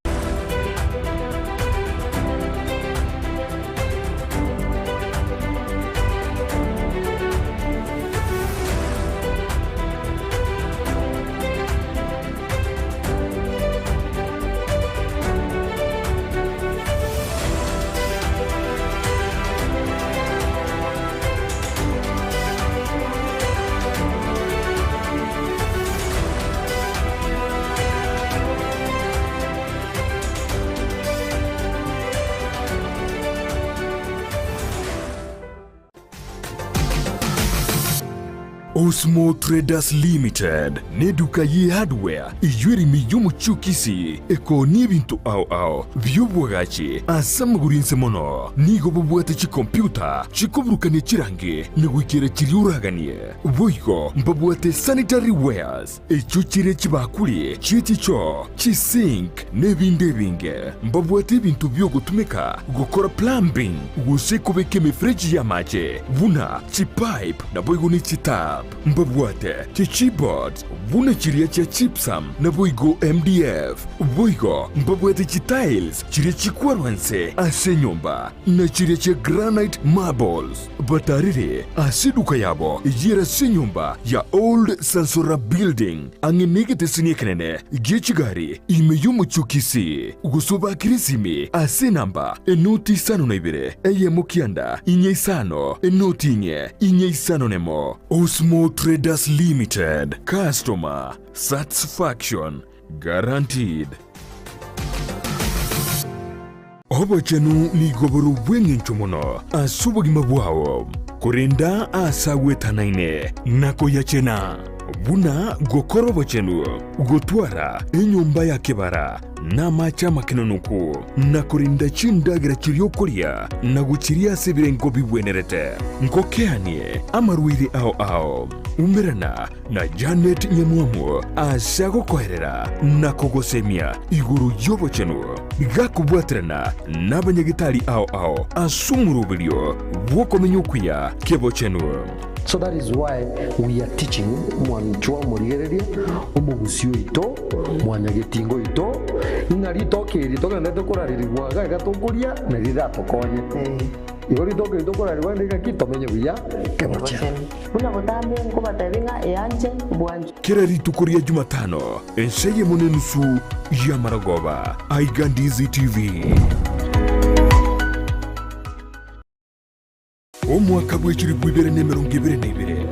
Osmo Traders Limited neduka ye hardware eyio ere ime y'omochie o Kisii ekoonia ebinto ao ao bi'obwagachi ase amagoro inse mono. Nigo bobwate chikompyuta chikoburukania chirangi na goikera chiria oraganie. Boigo mbabwate sanitary wares, echio chire chibakuri chie chichoo, chisink, na ebinde ebinge. Mbabwate ebinto bi'ogotumeka gokora plumbing gose kobeka emefereji y'amache buna chipipe naboigo ne chitap. Mbabwate chichipboards buna chiria chia gypsum naboigo MDF. Boigo mbabwate chitiles chiria chikwarwa nse ase enyomba na chiria chia granite marbles. Batarire ase eduka yabo eyere ase enyomba ya Old Sansora Building ang'e negeteseni ekenene gie chigari ime y'omochie o Kisii, gose obakere esimi ase enamba enoti isano na ibere eyemo kianda inye isano enoti inye inye isano nemo. Osmo Traders Limited, Customer Satisfaction Guaranteed. Obochenu nigo bore obw'engencho mono ase obogima bwao, korenda aase agwetanaine na koyachena, buna gokora obochenu, gotwara enyomba ya kebara na amache amakenonoku, na korenda chindagera chiria okoria na gochiria ase ebirengo bigwenerete. Nkokeanie amarwaire ao ao. Umerana na Janet Nyamwamu ase agokoerera na kogosemia igoro y'obochenu, gakobwaterana nabanyagetari ao ao ase omoroberio bw'okomenya okuya k'ebochenu. So that is why we are teaching mwanchwa omorigereria, omogusi oito, mwanyagetinga oito, ng'a ritoke eri togenderete korarerigwa iga iga tokoria nari riratokonye. Igo ritoke eri tokorarerigwa rende ng'aki tomenye buya kebochenu. Buna botambe nkobatebia ng'a eanche bwanchwe. Kera rituko ria Jumatano, ensa eyemo na enusu y'amarogoba, aiga Ndizi TV. Omwaka bw'echilifu ibere na emerongo ebere na ibere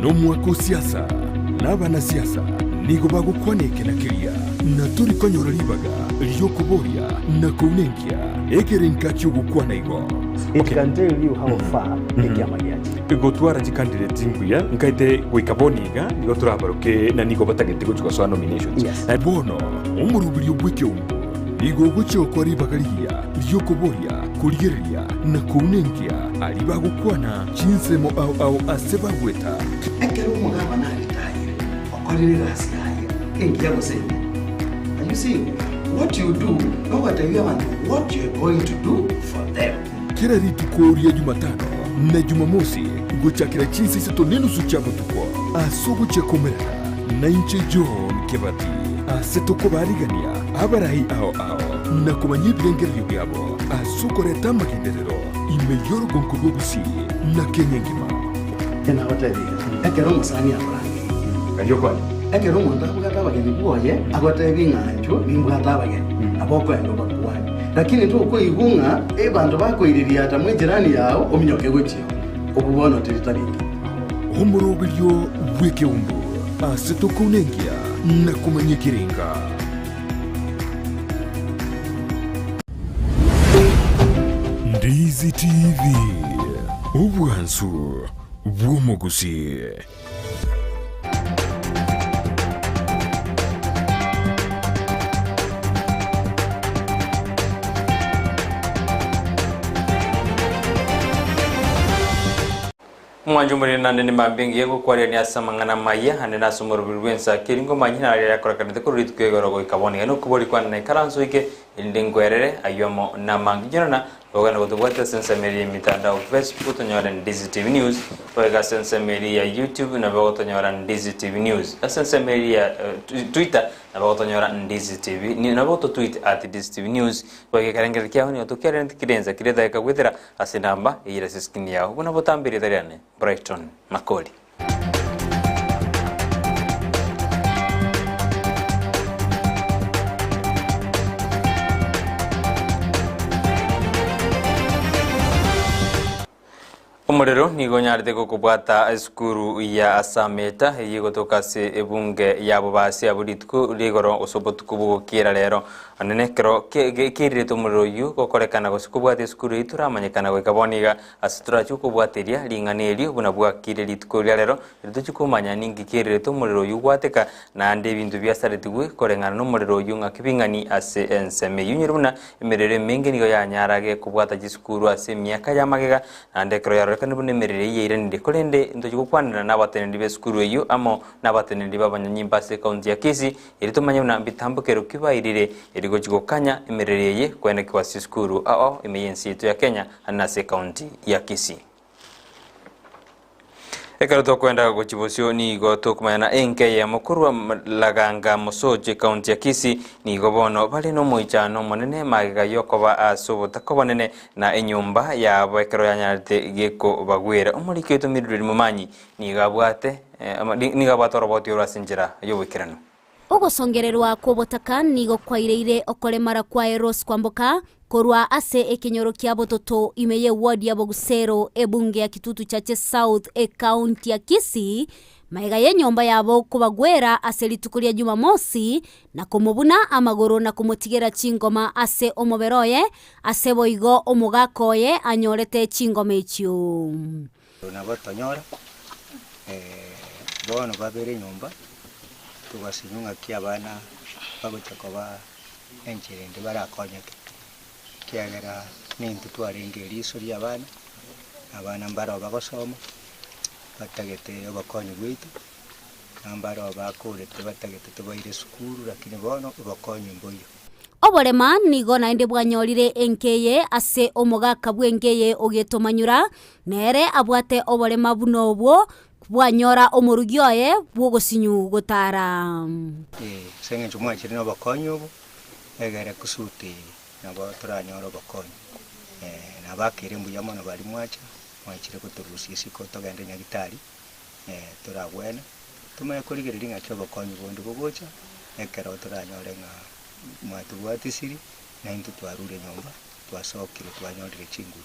nomwaka o siasa, na abanasiasa nigo bagokwana eke na keria, na tori konyora ribaga ri'okoboria na kounenkia ekerenka ki'ogokwana igo. It can tell you how far ekiama giachire. Gotwara chicandidate mbuya nkaete goika bono iga nigo torabaroke na nigo batagete gochia gosoa nominations. Yes. Bono omoroberio bw'ekeungo nigo ogochia gokora ribaga rigiya ri'okoboria, korigereria, na kounenkia aria bagokwana chinsemo ao ao ase bagweta. Ekero omogabana aritayire, okorire egasi yaye engiya gose embe. And you see, what you do, nogotebia abanto what you are going to do for them. Kera rituko ria Jumatano na Jumamosi gochakera chinsa isato nenusu chia botuko ase ogochia komerana nainche John Kebati ase tokobarigania abarai ao ao na komanya ebirengererio biabo ase okoreta amagenderero ime y'orogonko rwa Gusii na Kenya engima. Nagotebirie, ekero omosani akorangeirie, Karia okwane. ekero omonto abwate abageni bwoye, agotebi ng'a inchuo nimbwate abageni, nabo okoenda obakwanie. Lakini tokoigwa ng'a ebanto bakoiririata mwa ejirani yao ominyoke gochia oo. Obwo bono tiritariki. Omoroberio bw'ekeumbu ase tokounenkia na komanya ekerenga. Ndizi TV, obwansu bw'omogusii. Omwancho omoriri naende nimambia engiya gokwarerania ase amang'ana amaya, ande nase omorobiri bw'ensaki, erinde omanye nari ayakorekanete korwa rituko igoro goika bono. Iga nokobori kwane naikaranse oike, erinde nkwerere ayio amo namange. Inche rora, Togenda gotobwatia ase ensemo eria y'emitandao Facebook tonyore Ndizi TV News, goika ase ensemo eria ya YouTube nabo ogotonyora Ndizi TV News, ase ensemo eria ya Twitter nabo ogotonyora Ndizi TV News, nabo ototweet at Ndizi TV News, goika ekerengererio kiao nigo tokiarente kirensa kire edageka goetera ase enamba eyere ase escreen yao. Buna botambe erieta riane Brighton Makori. Omorero nigo onyarete gokobwata esukuru ya Sameta eyio egotoka ase ebunge ya Bobasi abwo rituko ria igoro gose obotuko bogokiera rero. Onye nekero kerirete omorero oyio gokorekana gose kobwata esukuru eyio toramanyekana goika bono iga Ase torache kobwateria ring'ana erio buna bwakire rituko ria rero, erio tochie komanya ninki kererete omorero oyio gwateka, naende ebinto biasaretigwe koreng'ana nomorero oyio ng'aki bing'ani ase ensemo eyio. Inyore buna emerero emenge nigo yanyarage kobwata chisukuru ase emiaka ya magega, naende ekero yarorekanire buna emerero eyio yairanire. Korende ntochie gokwanera nabateneneri b'esukuru eyio amo nabateneneri b'abanyanyimbo ase ekaunti ya Kisii, erio tomanye buna mbitambokero ki bairire erio gochia gokanya emerero eye koenekigwa ase chisukuru ao ime y'ense yaito ya Kenya. Nase ekaunti ya Kisii. Ekero tokwenda gochia bosio nigo tokomanya na enka eyemo korwa Laganga Mosocho ekaunti ya Kisii nigo bono bare nomoichano omonene magega yokoba ase obotaka obonene na enyomba yabo ekero yanyarete gekobagwera. Omoriki oito Mildred Momanyi nigo abwate nigo abwate oroboti oro ase enchera yoboikeranu. Ogosongererwa kw'obotaka nigo kwaireire okoremara kwaye Rose Kwamboka korwa ase ekenyoro kia Bototo ime y'eward ya Bogusero ebunge ya Kitutu Chache South ekaunti ya Kisii magega y'enyomba yabo kobagwera ase rituko ria Jumamosi na komobuna amagoro na komotigera chingoma ase omobere oye ase boigo omogaka oye anyorete chingoma echio. Nabo tonyora, bono babere nyomba, togasinywa ng'aki abana bagocha koba enchera ende barakonyeke, ekiagera nintwe twarenge eriso ria abana, abana mbaro bagosoma, batagete obokonyi bwaito, na mbaro bakorete batagete tobaire esukuru lakini bono obokonyi mboiyo. Oborema nigo naende bwanyorire enka eye ase omogaka bw'enka eye ogetomanyura, Nere abwate oborema buna obwo, bwanyora omorugi oye bw'ogosinyu gotara. Ee, ase engencho mwachire nobokonyi obo, egere kusudi nabo toranyore obokonyi. Nabakeire mbuya mono baria mwacha, mwachire gotorusia isiko togende Nyagitari, toragwene, tomanye korigereria ng'aki obokonyi bonde bogocha, ekero toranyore ng'a mwatobwatisiri, naintwe twarure nyomba, twasokire twanyorire chinguru.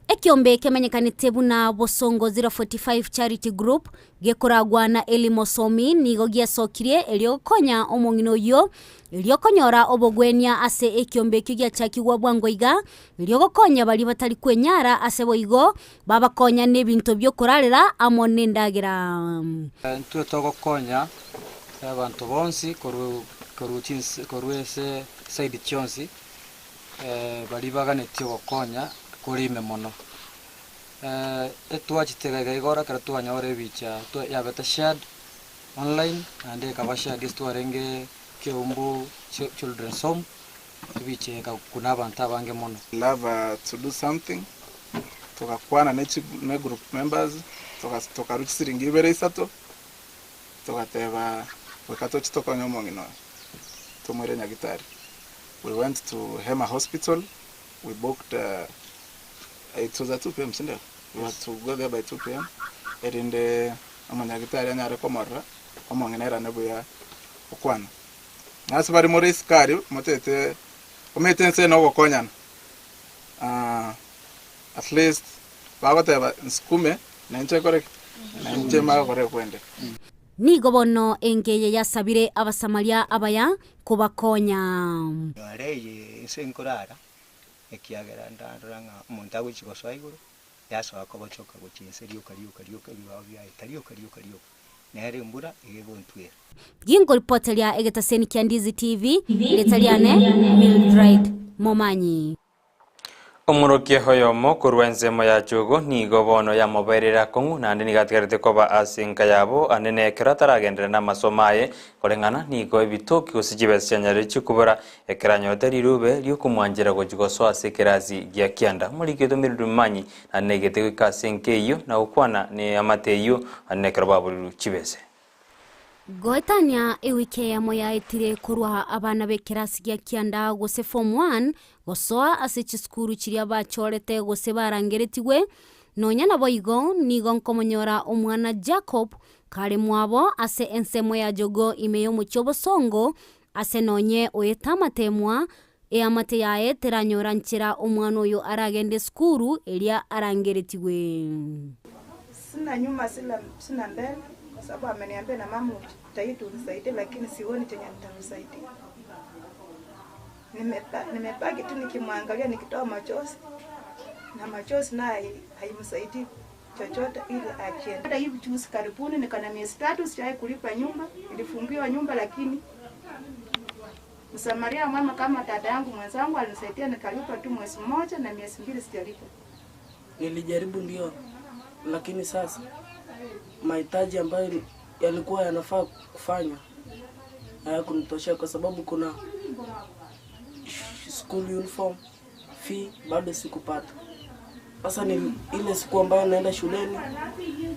Ekiombe kemenyekanete buna Bosongo 045 Charity Group gekoragwa na Elly Mosomi nigo giasokirie erio gokonya omong'ina oyio erio konyora obogwenia ase ekiombe ekio giachakigwa bwango iga erio gokonya baria batari kwenyara ase boigo babakonya nebinto biokorarera amo nendagera. Intwe togokonya abanto bonsi korwa ase side chionsi. Baria baganetie ogokonya kore ime mono. Etwachete iga iga igoro ekero twanyora ebicha yabete shared online naende ekaba shared ase twarenge Keumbu Children's Home, ebicha ekakuna abanto abange mono. Love to do something, togakwana ne chi ne group members, tokarwa chisiringi ibere isato, togateba goika toche tokonye omong'ina oyo, tomoire nyagitari. We went to Hema hospital, we booked it was at 2 pm sindio? We had to go there by 2 pm erinde omonyagitari anyare komorora omong'ina airane buya okwana. Na ase bare more isiko aria motete omanyete ense na ogokonyana at least. Bagoteba nsukume, na inche nkore ki? Na inche mare gokora ekwende. Nigo bono enka eye yasabire Abasamaria abaya kobakonya. Are eye inse nkorara, ekiagera ndarora ng'a omonto agochia gosoa igoro, yasoa kobochoka gochia inse rioka rioka rioka ebibao biaye rioka rioka rioka, nere embura iga egontwera. Ginkoripoteria egetaseni kia Ndizi TV, erieta riane Mildred Momanyi. Omorokia oyomo korwa ensemo ya Chogo nigo bono yamobereire akong'u naende nigo atigarete koba ase enka yabo ande nekero ataragenderera namasomo aye koreng'ana nigo ebitoki gose chibesa chianyarire chikobora ekero anyorete rirube riokomwanchera gochia gosoa ase ekerasi gia kianda. Omoriki oito Mildred Momanyi naende naigete goika ase enka eyio na gokwana neamate eyio ande nekero baborirwe chibese. Goetania ewiki eyemo yaetire korwa abana b'ekerasi gia kianda gose form one gosoa ase chisukuru chiria bachorete gose barangeretigwe, nonya naboigo nigo nkomonyora omwana Jacob kare mwabo ase ensemo ya Jogoo ime y'omochie obosongo ase nonye oete amatemwa eamate yaye teranyora nchera omwana oyo aragende esukuru eria arangeretigwe. Sina nyuma sila sina mbele kwa sababu ameniambia na mama ujitahidi unisaidie, lakini sioni chenye nitamsaidia. Nimeba, nimebaki tu nikimwangalia nikitoa machozi na machozi naye haimsaidii chochote ili achiende. Hata hivi juzi karibuni niko na miezi tatu sijawahi kulipa nyumba, nilifungiwa nyumba lakini Msamaria mwema kama dada yangu mwenzangu alinisaidia nikalipa tu mwezi mmoja na miezi mbili sijalipa. Nilijaribu ndio, lakini sasa mahitaji ambayo yalikuwa yanafaa kufanywa hayakunitoshea kwa sababu kuna school uniform fee bado sikupata. Sasa ni ile siku ambayo naenda shuleni,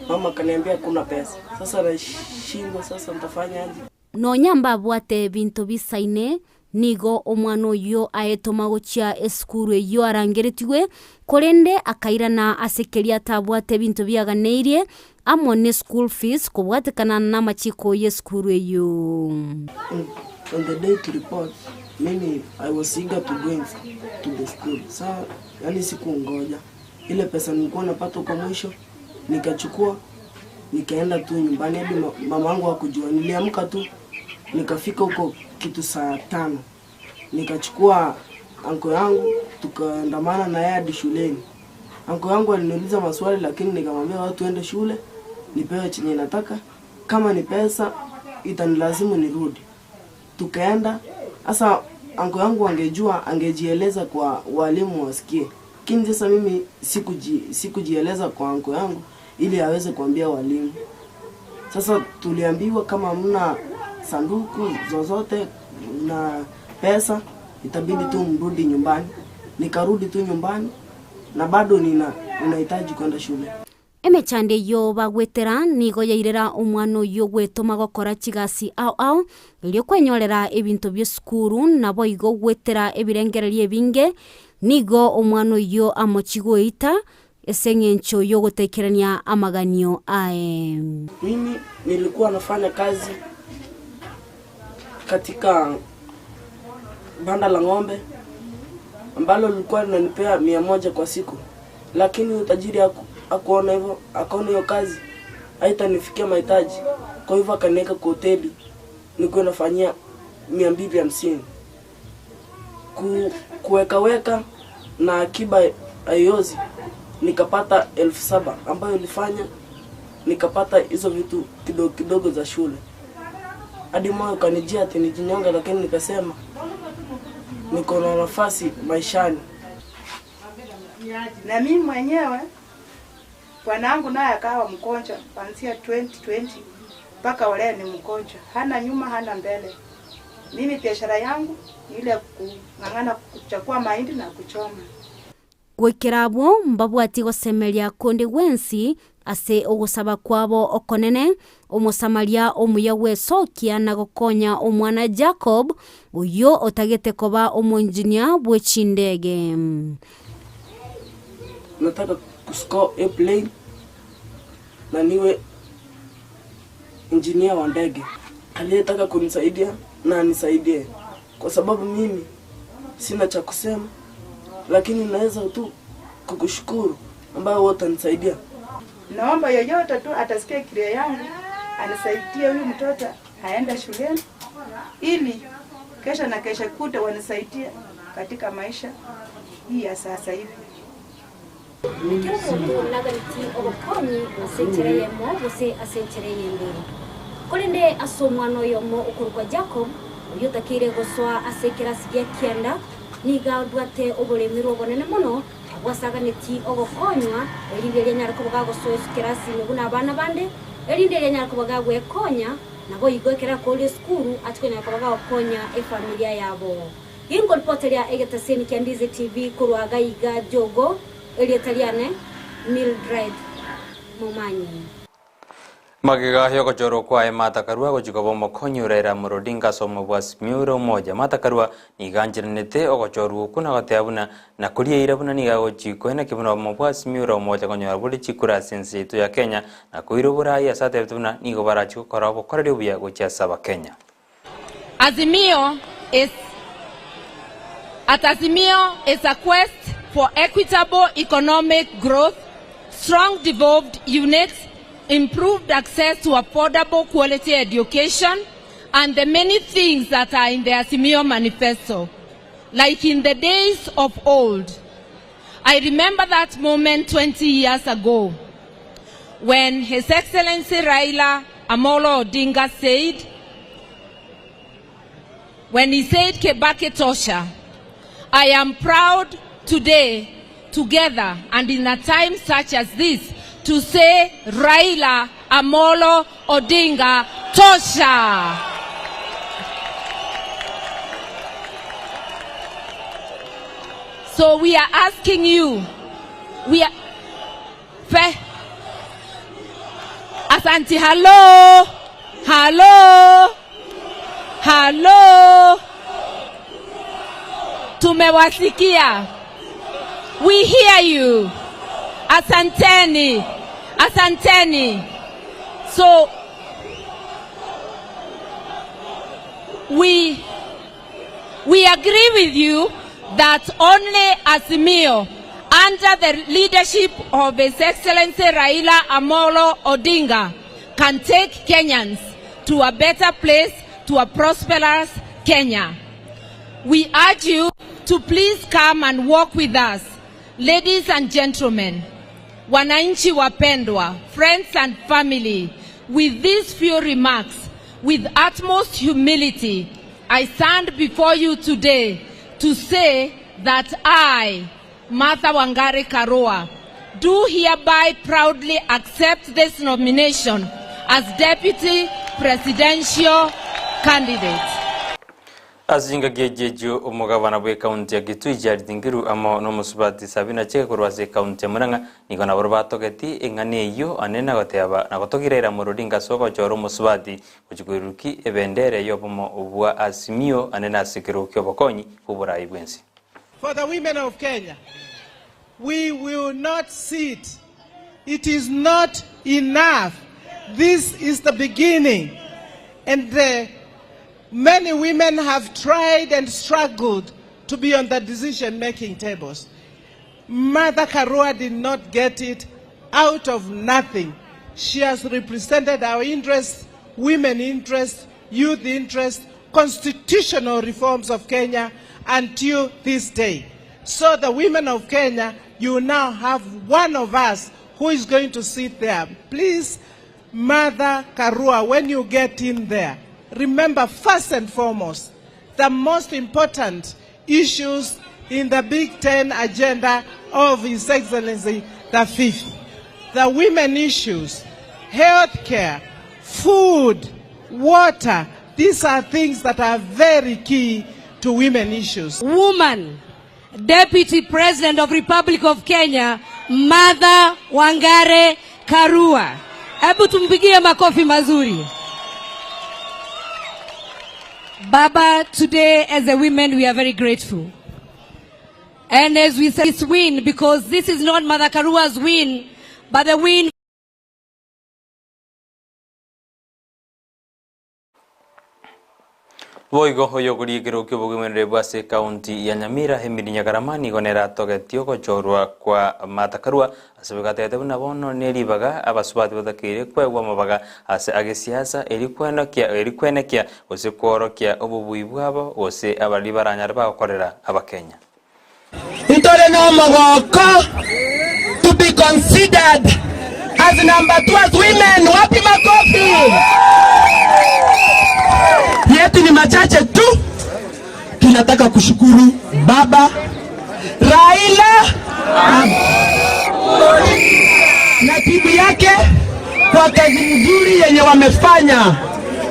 mama akaniambia kuna pesa. Sasa nashindwa, sasa nitafanya aje? Nonya mbabwate ebinto bisaine, nigo omwana oyio aetoma gochia esukuru eyio arangeretigwe, korende akairana ase keria atabwate ebinto biaganeirie, amo ne school fees kobwatekana namachiko y'esukuru eyio. On the day to report, mimi I was eager to go in to the school. Sa yani sikungoja. Ile pesa nilikuwa napata kwa mwisho nikachukua nikaenda tu nyumbani hadi mama yangu hakujua. Niliamka tu nikafika huko kitu saa tano nikachukua anko yangu tukaandamana na yeye hadi shuleni. Anko yangu aliniuliza maswali, lakini nikamwambia watu ende shule nipewe chenye nataka, kama ni pesa itanilazimu nirudi. Tukaenda sasa, anko yangu angejua angejieleza kwa walimu wasikie, lakini sasa mimi sikujieleza kwa anko yangu ili aweze kuambia walimu. Sasa tuliambiwa kama hamna sanduku zozote na pesa itabidi tu mrudi nyumbani. Nikarudi tu nyumbani na bado ninahitaji kwenda shule. Emechando eyio bagwetera nigo yairera omwana oyio gwetoma gokora chigasi ao ao, erio kwenyorera ebinto bi'esukuru, naboigo gwetera ebirengererio ebinge, nigo omwana oyio amochie goita ase eng'encho y'ogotekerania amaganio aye. Mimi nilikuwa nafanya kazi katika banda la ng'ombe ambalo lilikuwa linanipea 100 kwa siku, lakini utajiri hakuona hivyo, akaona hiyo kazi haitanifikia mahitaji, kwa hivyo akaniweka kwa hoteli nilikuwa nafanyia 250. Kuwekaweka na akiba haiozi, nikapata 7,000 ambayo ilifanya nikapata hizo vitu kidogo kidogo za shule. Hadi moyo ukanijia ati nijinyonge, lakini nikasema niko na nafasi maishani. Na mimi mwenyewe bwanangu naye akawa mgonjwa kuanzia 2020 mpaka leo ni mgonjwa, hana nyuma hana mbele. Mimi biashara yangu ni ile kung'ang'ana kuchukua mahindi na kuchoma. Goikera abwo mbabwati gosemeria konde gwensi ase ogosaba kwabo okonene, Omosamaria omuya gwesokia na gokonya omwana Jacob, oyio otagete koba omoengineer bwe chindege. Nataka kuscore airplane na niwe engineer wa ndege. Aliyetaka kunisaidia na anisaidie, kwa sababu mimi sina cha kusema, lakini naweza tu kukushukuru ambayo wewe utanisaidia. Naomba yeyote tu atasikia kilio yangu anisaidie huyu mtoto aende shuleni ili kesho na kesho kutwa wanisaidie katika maisha hii ya sasa hivi. Ekero omonto naganeti obokonyi ase enchera eyemo gose ase enchera eyende. Korende ase omwana oyomo okorokwa Jacob, oyio otakeire gosoa ase ekerasi gia kianda, nigo abwate oboremerwa obonene mono, abwo ase aganeti ogokonywa, erinde erio anyare koba gagosoa ekerasi ime buna abana bande, erinde erio anyare koba gagwekonya, naboigo ekero akoorire esukuru ache konyara koba gagokonya efamilia yabo. Ginkoripoteria egetaseni kia Ndizi TV korwa gaiga Jogo, erieta riane Mildred Momanyi. Magega y'ogochorwa kwaye Martha Karua gochia koba omokonyi o Raila Amolo Odinga ase obomo bwa Azimio la Umoja. Martha Karua nigo ancheranete ogochorwa okwo na goteba buna na koria eira buna nigo agochia koenekia buna obomo bwa Azimio la Umoja konyora bore chikura ase ense yaito ya Kenya na koira oborai ase atebete buna nigo barachie gokora obokoreri obuya gochia ase abakenya. Azimio is at Azimio is a quest for equitable economic growth, strong devolved units, improved access to affordable quality education, and the many things that are in the Azimio manifesto. Like in the days of old. I remember that moment 20 years ago when His Excellency Raila Amolo Odinga said, when he said Kibaki Tosha, I am proud today, together and in a time such as this, to say Raila Amolo Odinga Tosha. So we are asking you, we are, fe, Asante, hello, hello, hello. Tumewasikia. We hear you. Asanteni, asanteni. So we we agree with you that only Azimio, under the leadership of His Excellency Raila Amolo Odinga, can take Kenyans to a better place, to a prosperous Kenya. We urge you to please come and walk with us, ladies and gentlemen, wananchi wapendwa, friends and family. With these few remarks, with utmost humility, I stand before you today to say that I, Martha Wangari Karua, do hereby proudly accept this nomination as Deputy Presidential Candidate. Ase chingaki echi echio omogabana bw'ekaunti ya Kitui Jared Ngiru amo nomosubati Sabina Chege korwa ase ekaunti ya Murang'a nigo naboro batogeti eng'ana eyio ane na goteba na gotogira Raila Amolo Odinga ase ogochora omosubati gochia koirurukia ebendera y'obomo bwa Azimio ane nase ekerogo ki'obokonyi bw'oborai bw'ense. For the women of Kenya, we will not sit. It is not enough. This is the beginning. And the many women have tried and struggled to be on the decision-making tables. Martha Karua did not get it out of nothing. She has represented our interests, women interests, youth interests, constitutional reforms of Kenya until this day. So the women of Kenya, you now have one of us who is going to sit there. Please, Martha Karua, when you get in there, remember first and foremost, the most important issues in the Big Ten agenda of His Excellency the Fifth. The women issues, health care, food, water, these are things that are very key to women issues. Woman, Deputy President of Republic of Kenya, Martha Wangare Karua. Hebu tumpigie makofi mazuri. Baba, today as a women we are very grateful. And as we say this win, because this is not Martha Karua's win, but the win Boigo oyokorigia ekerogo ki'obogemereri bwa ase ekaunti ya Nyamira, Emily Nyagarama nigo nere atogetie ogochorwa kwa Martha Karua ase boigo atebete buna bono neribaga abasubati batakeire kwegwa amabaga ase agesiasa eri kwenokia eri kwenekia gose kworokia obobui bwabo gose abariri baranyare bagokorera abakenya. Ntore nomogoko to be considered as number two as women. Wapi makofi? Yetu ni machache tu. Tunataka kushukuru Baba Raila na timu yake kwa kazi nzuri yenye wamefanya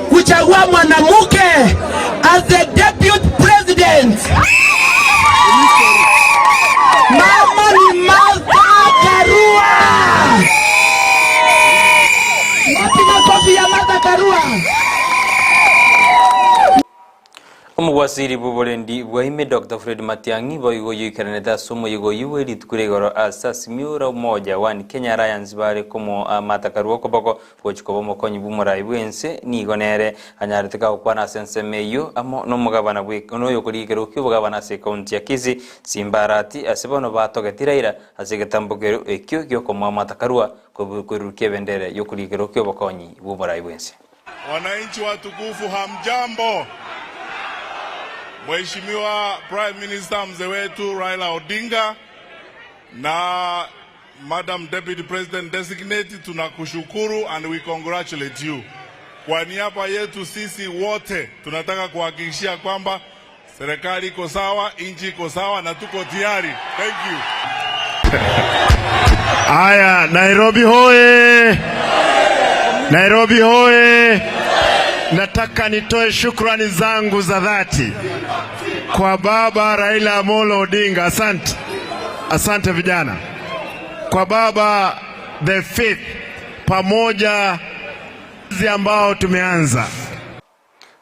kuchagua mwanamke as the deputy president. Mama ni Martha Karua. Wapi makofi ya Martha Karua? Omogwasiri bw'oborendi bwa ime Dr. Fred Matiang'i boigo yoikaranete ase omoyigo oyio bwe rituko ria igoro ase Azimio la Umoja One Kenya Alliance bare komoa Martha Karua okoboko gochi koba omokonyi bw'omorai bw'ense nigo nere anyarete kagokwana ase ensemo eyio amo n'omogabana bwe noyokorigia ekerogo ki'obogabana ase ekaunti ya Kisii Simba Arati ase bono batogeti Raila ase egetambokero ekio giokomoa Martha Karua koirurukia ebendera yokorigia ekerogo ki'obokonyi bw'omorai bw'ense. Wananchi watukufu, hamjambo. Mheshimiwa Prime Minister mzee wetu Raila Odinga na Madam Deputy President Designate, tunakushukuru and we congratulate you. Kwa niaba yetu sisi wote tunataka kuhakikishia kwamba serikali iko sawa, nchi iko sawa na tuko tayari. Thank you. Aya, Nairobi hoye! Nairobi hoye! Nataka nitoe shukrani zangu za dhati kwa baba Raila Amolo Odinga. Asante, asante vijana, kwa baba the fifth pamoja ambao tumeanza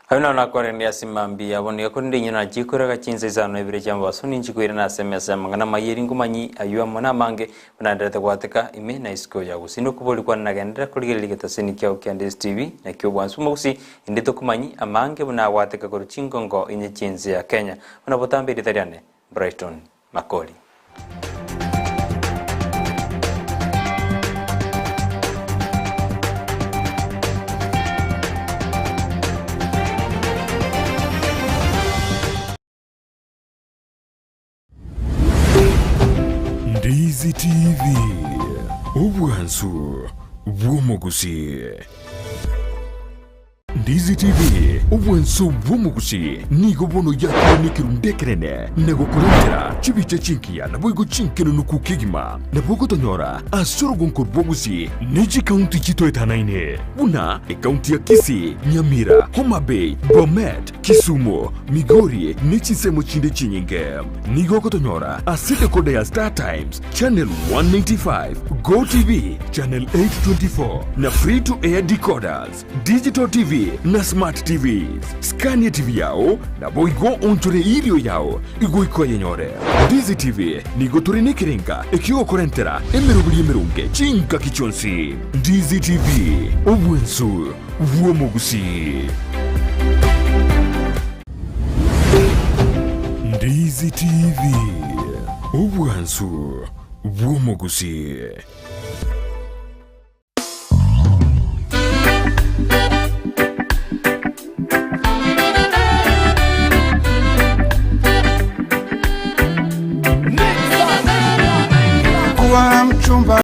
Ayio naro nakwarende ase mambia abo, nigo korende inwe nachikorega chinsa isano na ibere chi'amabaso, ninchikwire nase emesa y'amang'ana amayia eri nkomanyi ayio amo namange buna nderete gwateka ime na isiko ya gusii. Nokobori kwane nagenderera korigereria egetaseni kiao kia Ndisi TV, nakio obwansu bw'omogusii, inde tokomanyi amange buna agwateka korwa chingongo inye chi'ense ya Kenya. Buna botambe erieta riane, Brighton Makori. Ndizi TV, obwansu bw'omogusii. Ndizi TV, obwanso bw'omogusi, nigo bono yakire nekerundu ekenene na gokorentera chibicha chingiya naboigo chinkenenuku kegima. Nabo ogotonyora ase orogonko rw'obogusi ne chikaunti chitoetanaine buna ekaunti ya Kisii, Nyamira, Homa Bay, Bomet, Kisumu, Migori ne chinsemo chinde chinyinge. Nigo ogotonyora ase decoder ya Star Times, Channel 195, GoTv, Channel 824 na Free to Air decoders. Digital TV na Smart TVs. Skania TV yao naboigo onchore irio yao igoika oyenyore. Ndizi TV nigo tore nekerenga ekiogokorentera emeroberi emeronge chingaki chionsi. Ndizi TV, obwensu bw'omogusii. Ndizi TV, obwansu bw'omogusii. Kuwa mchumba.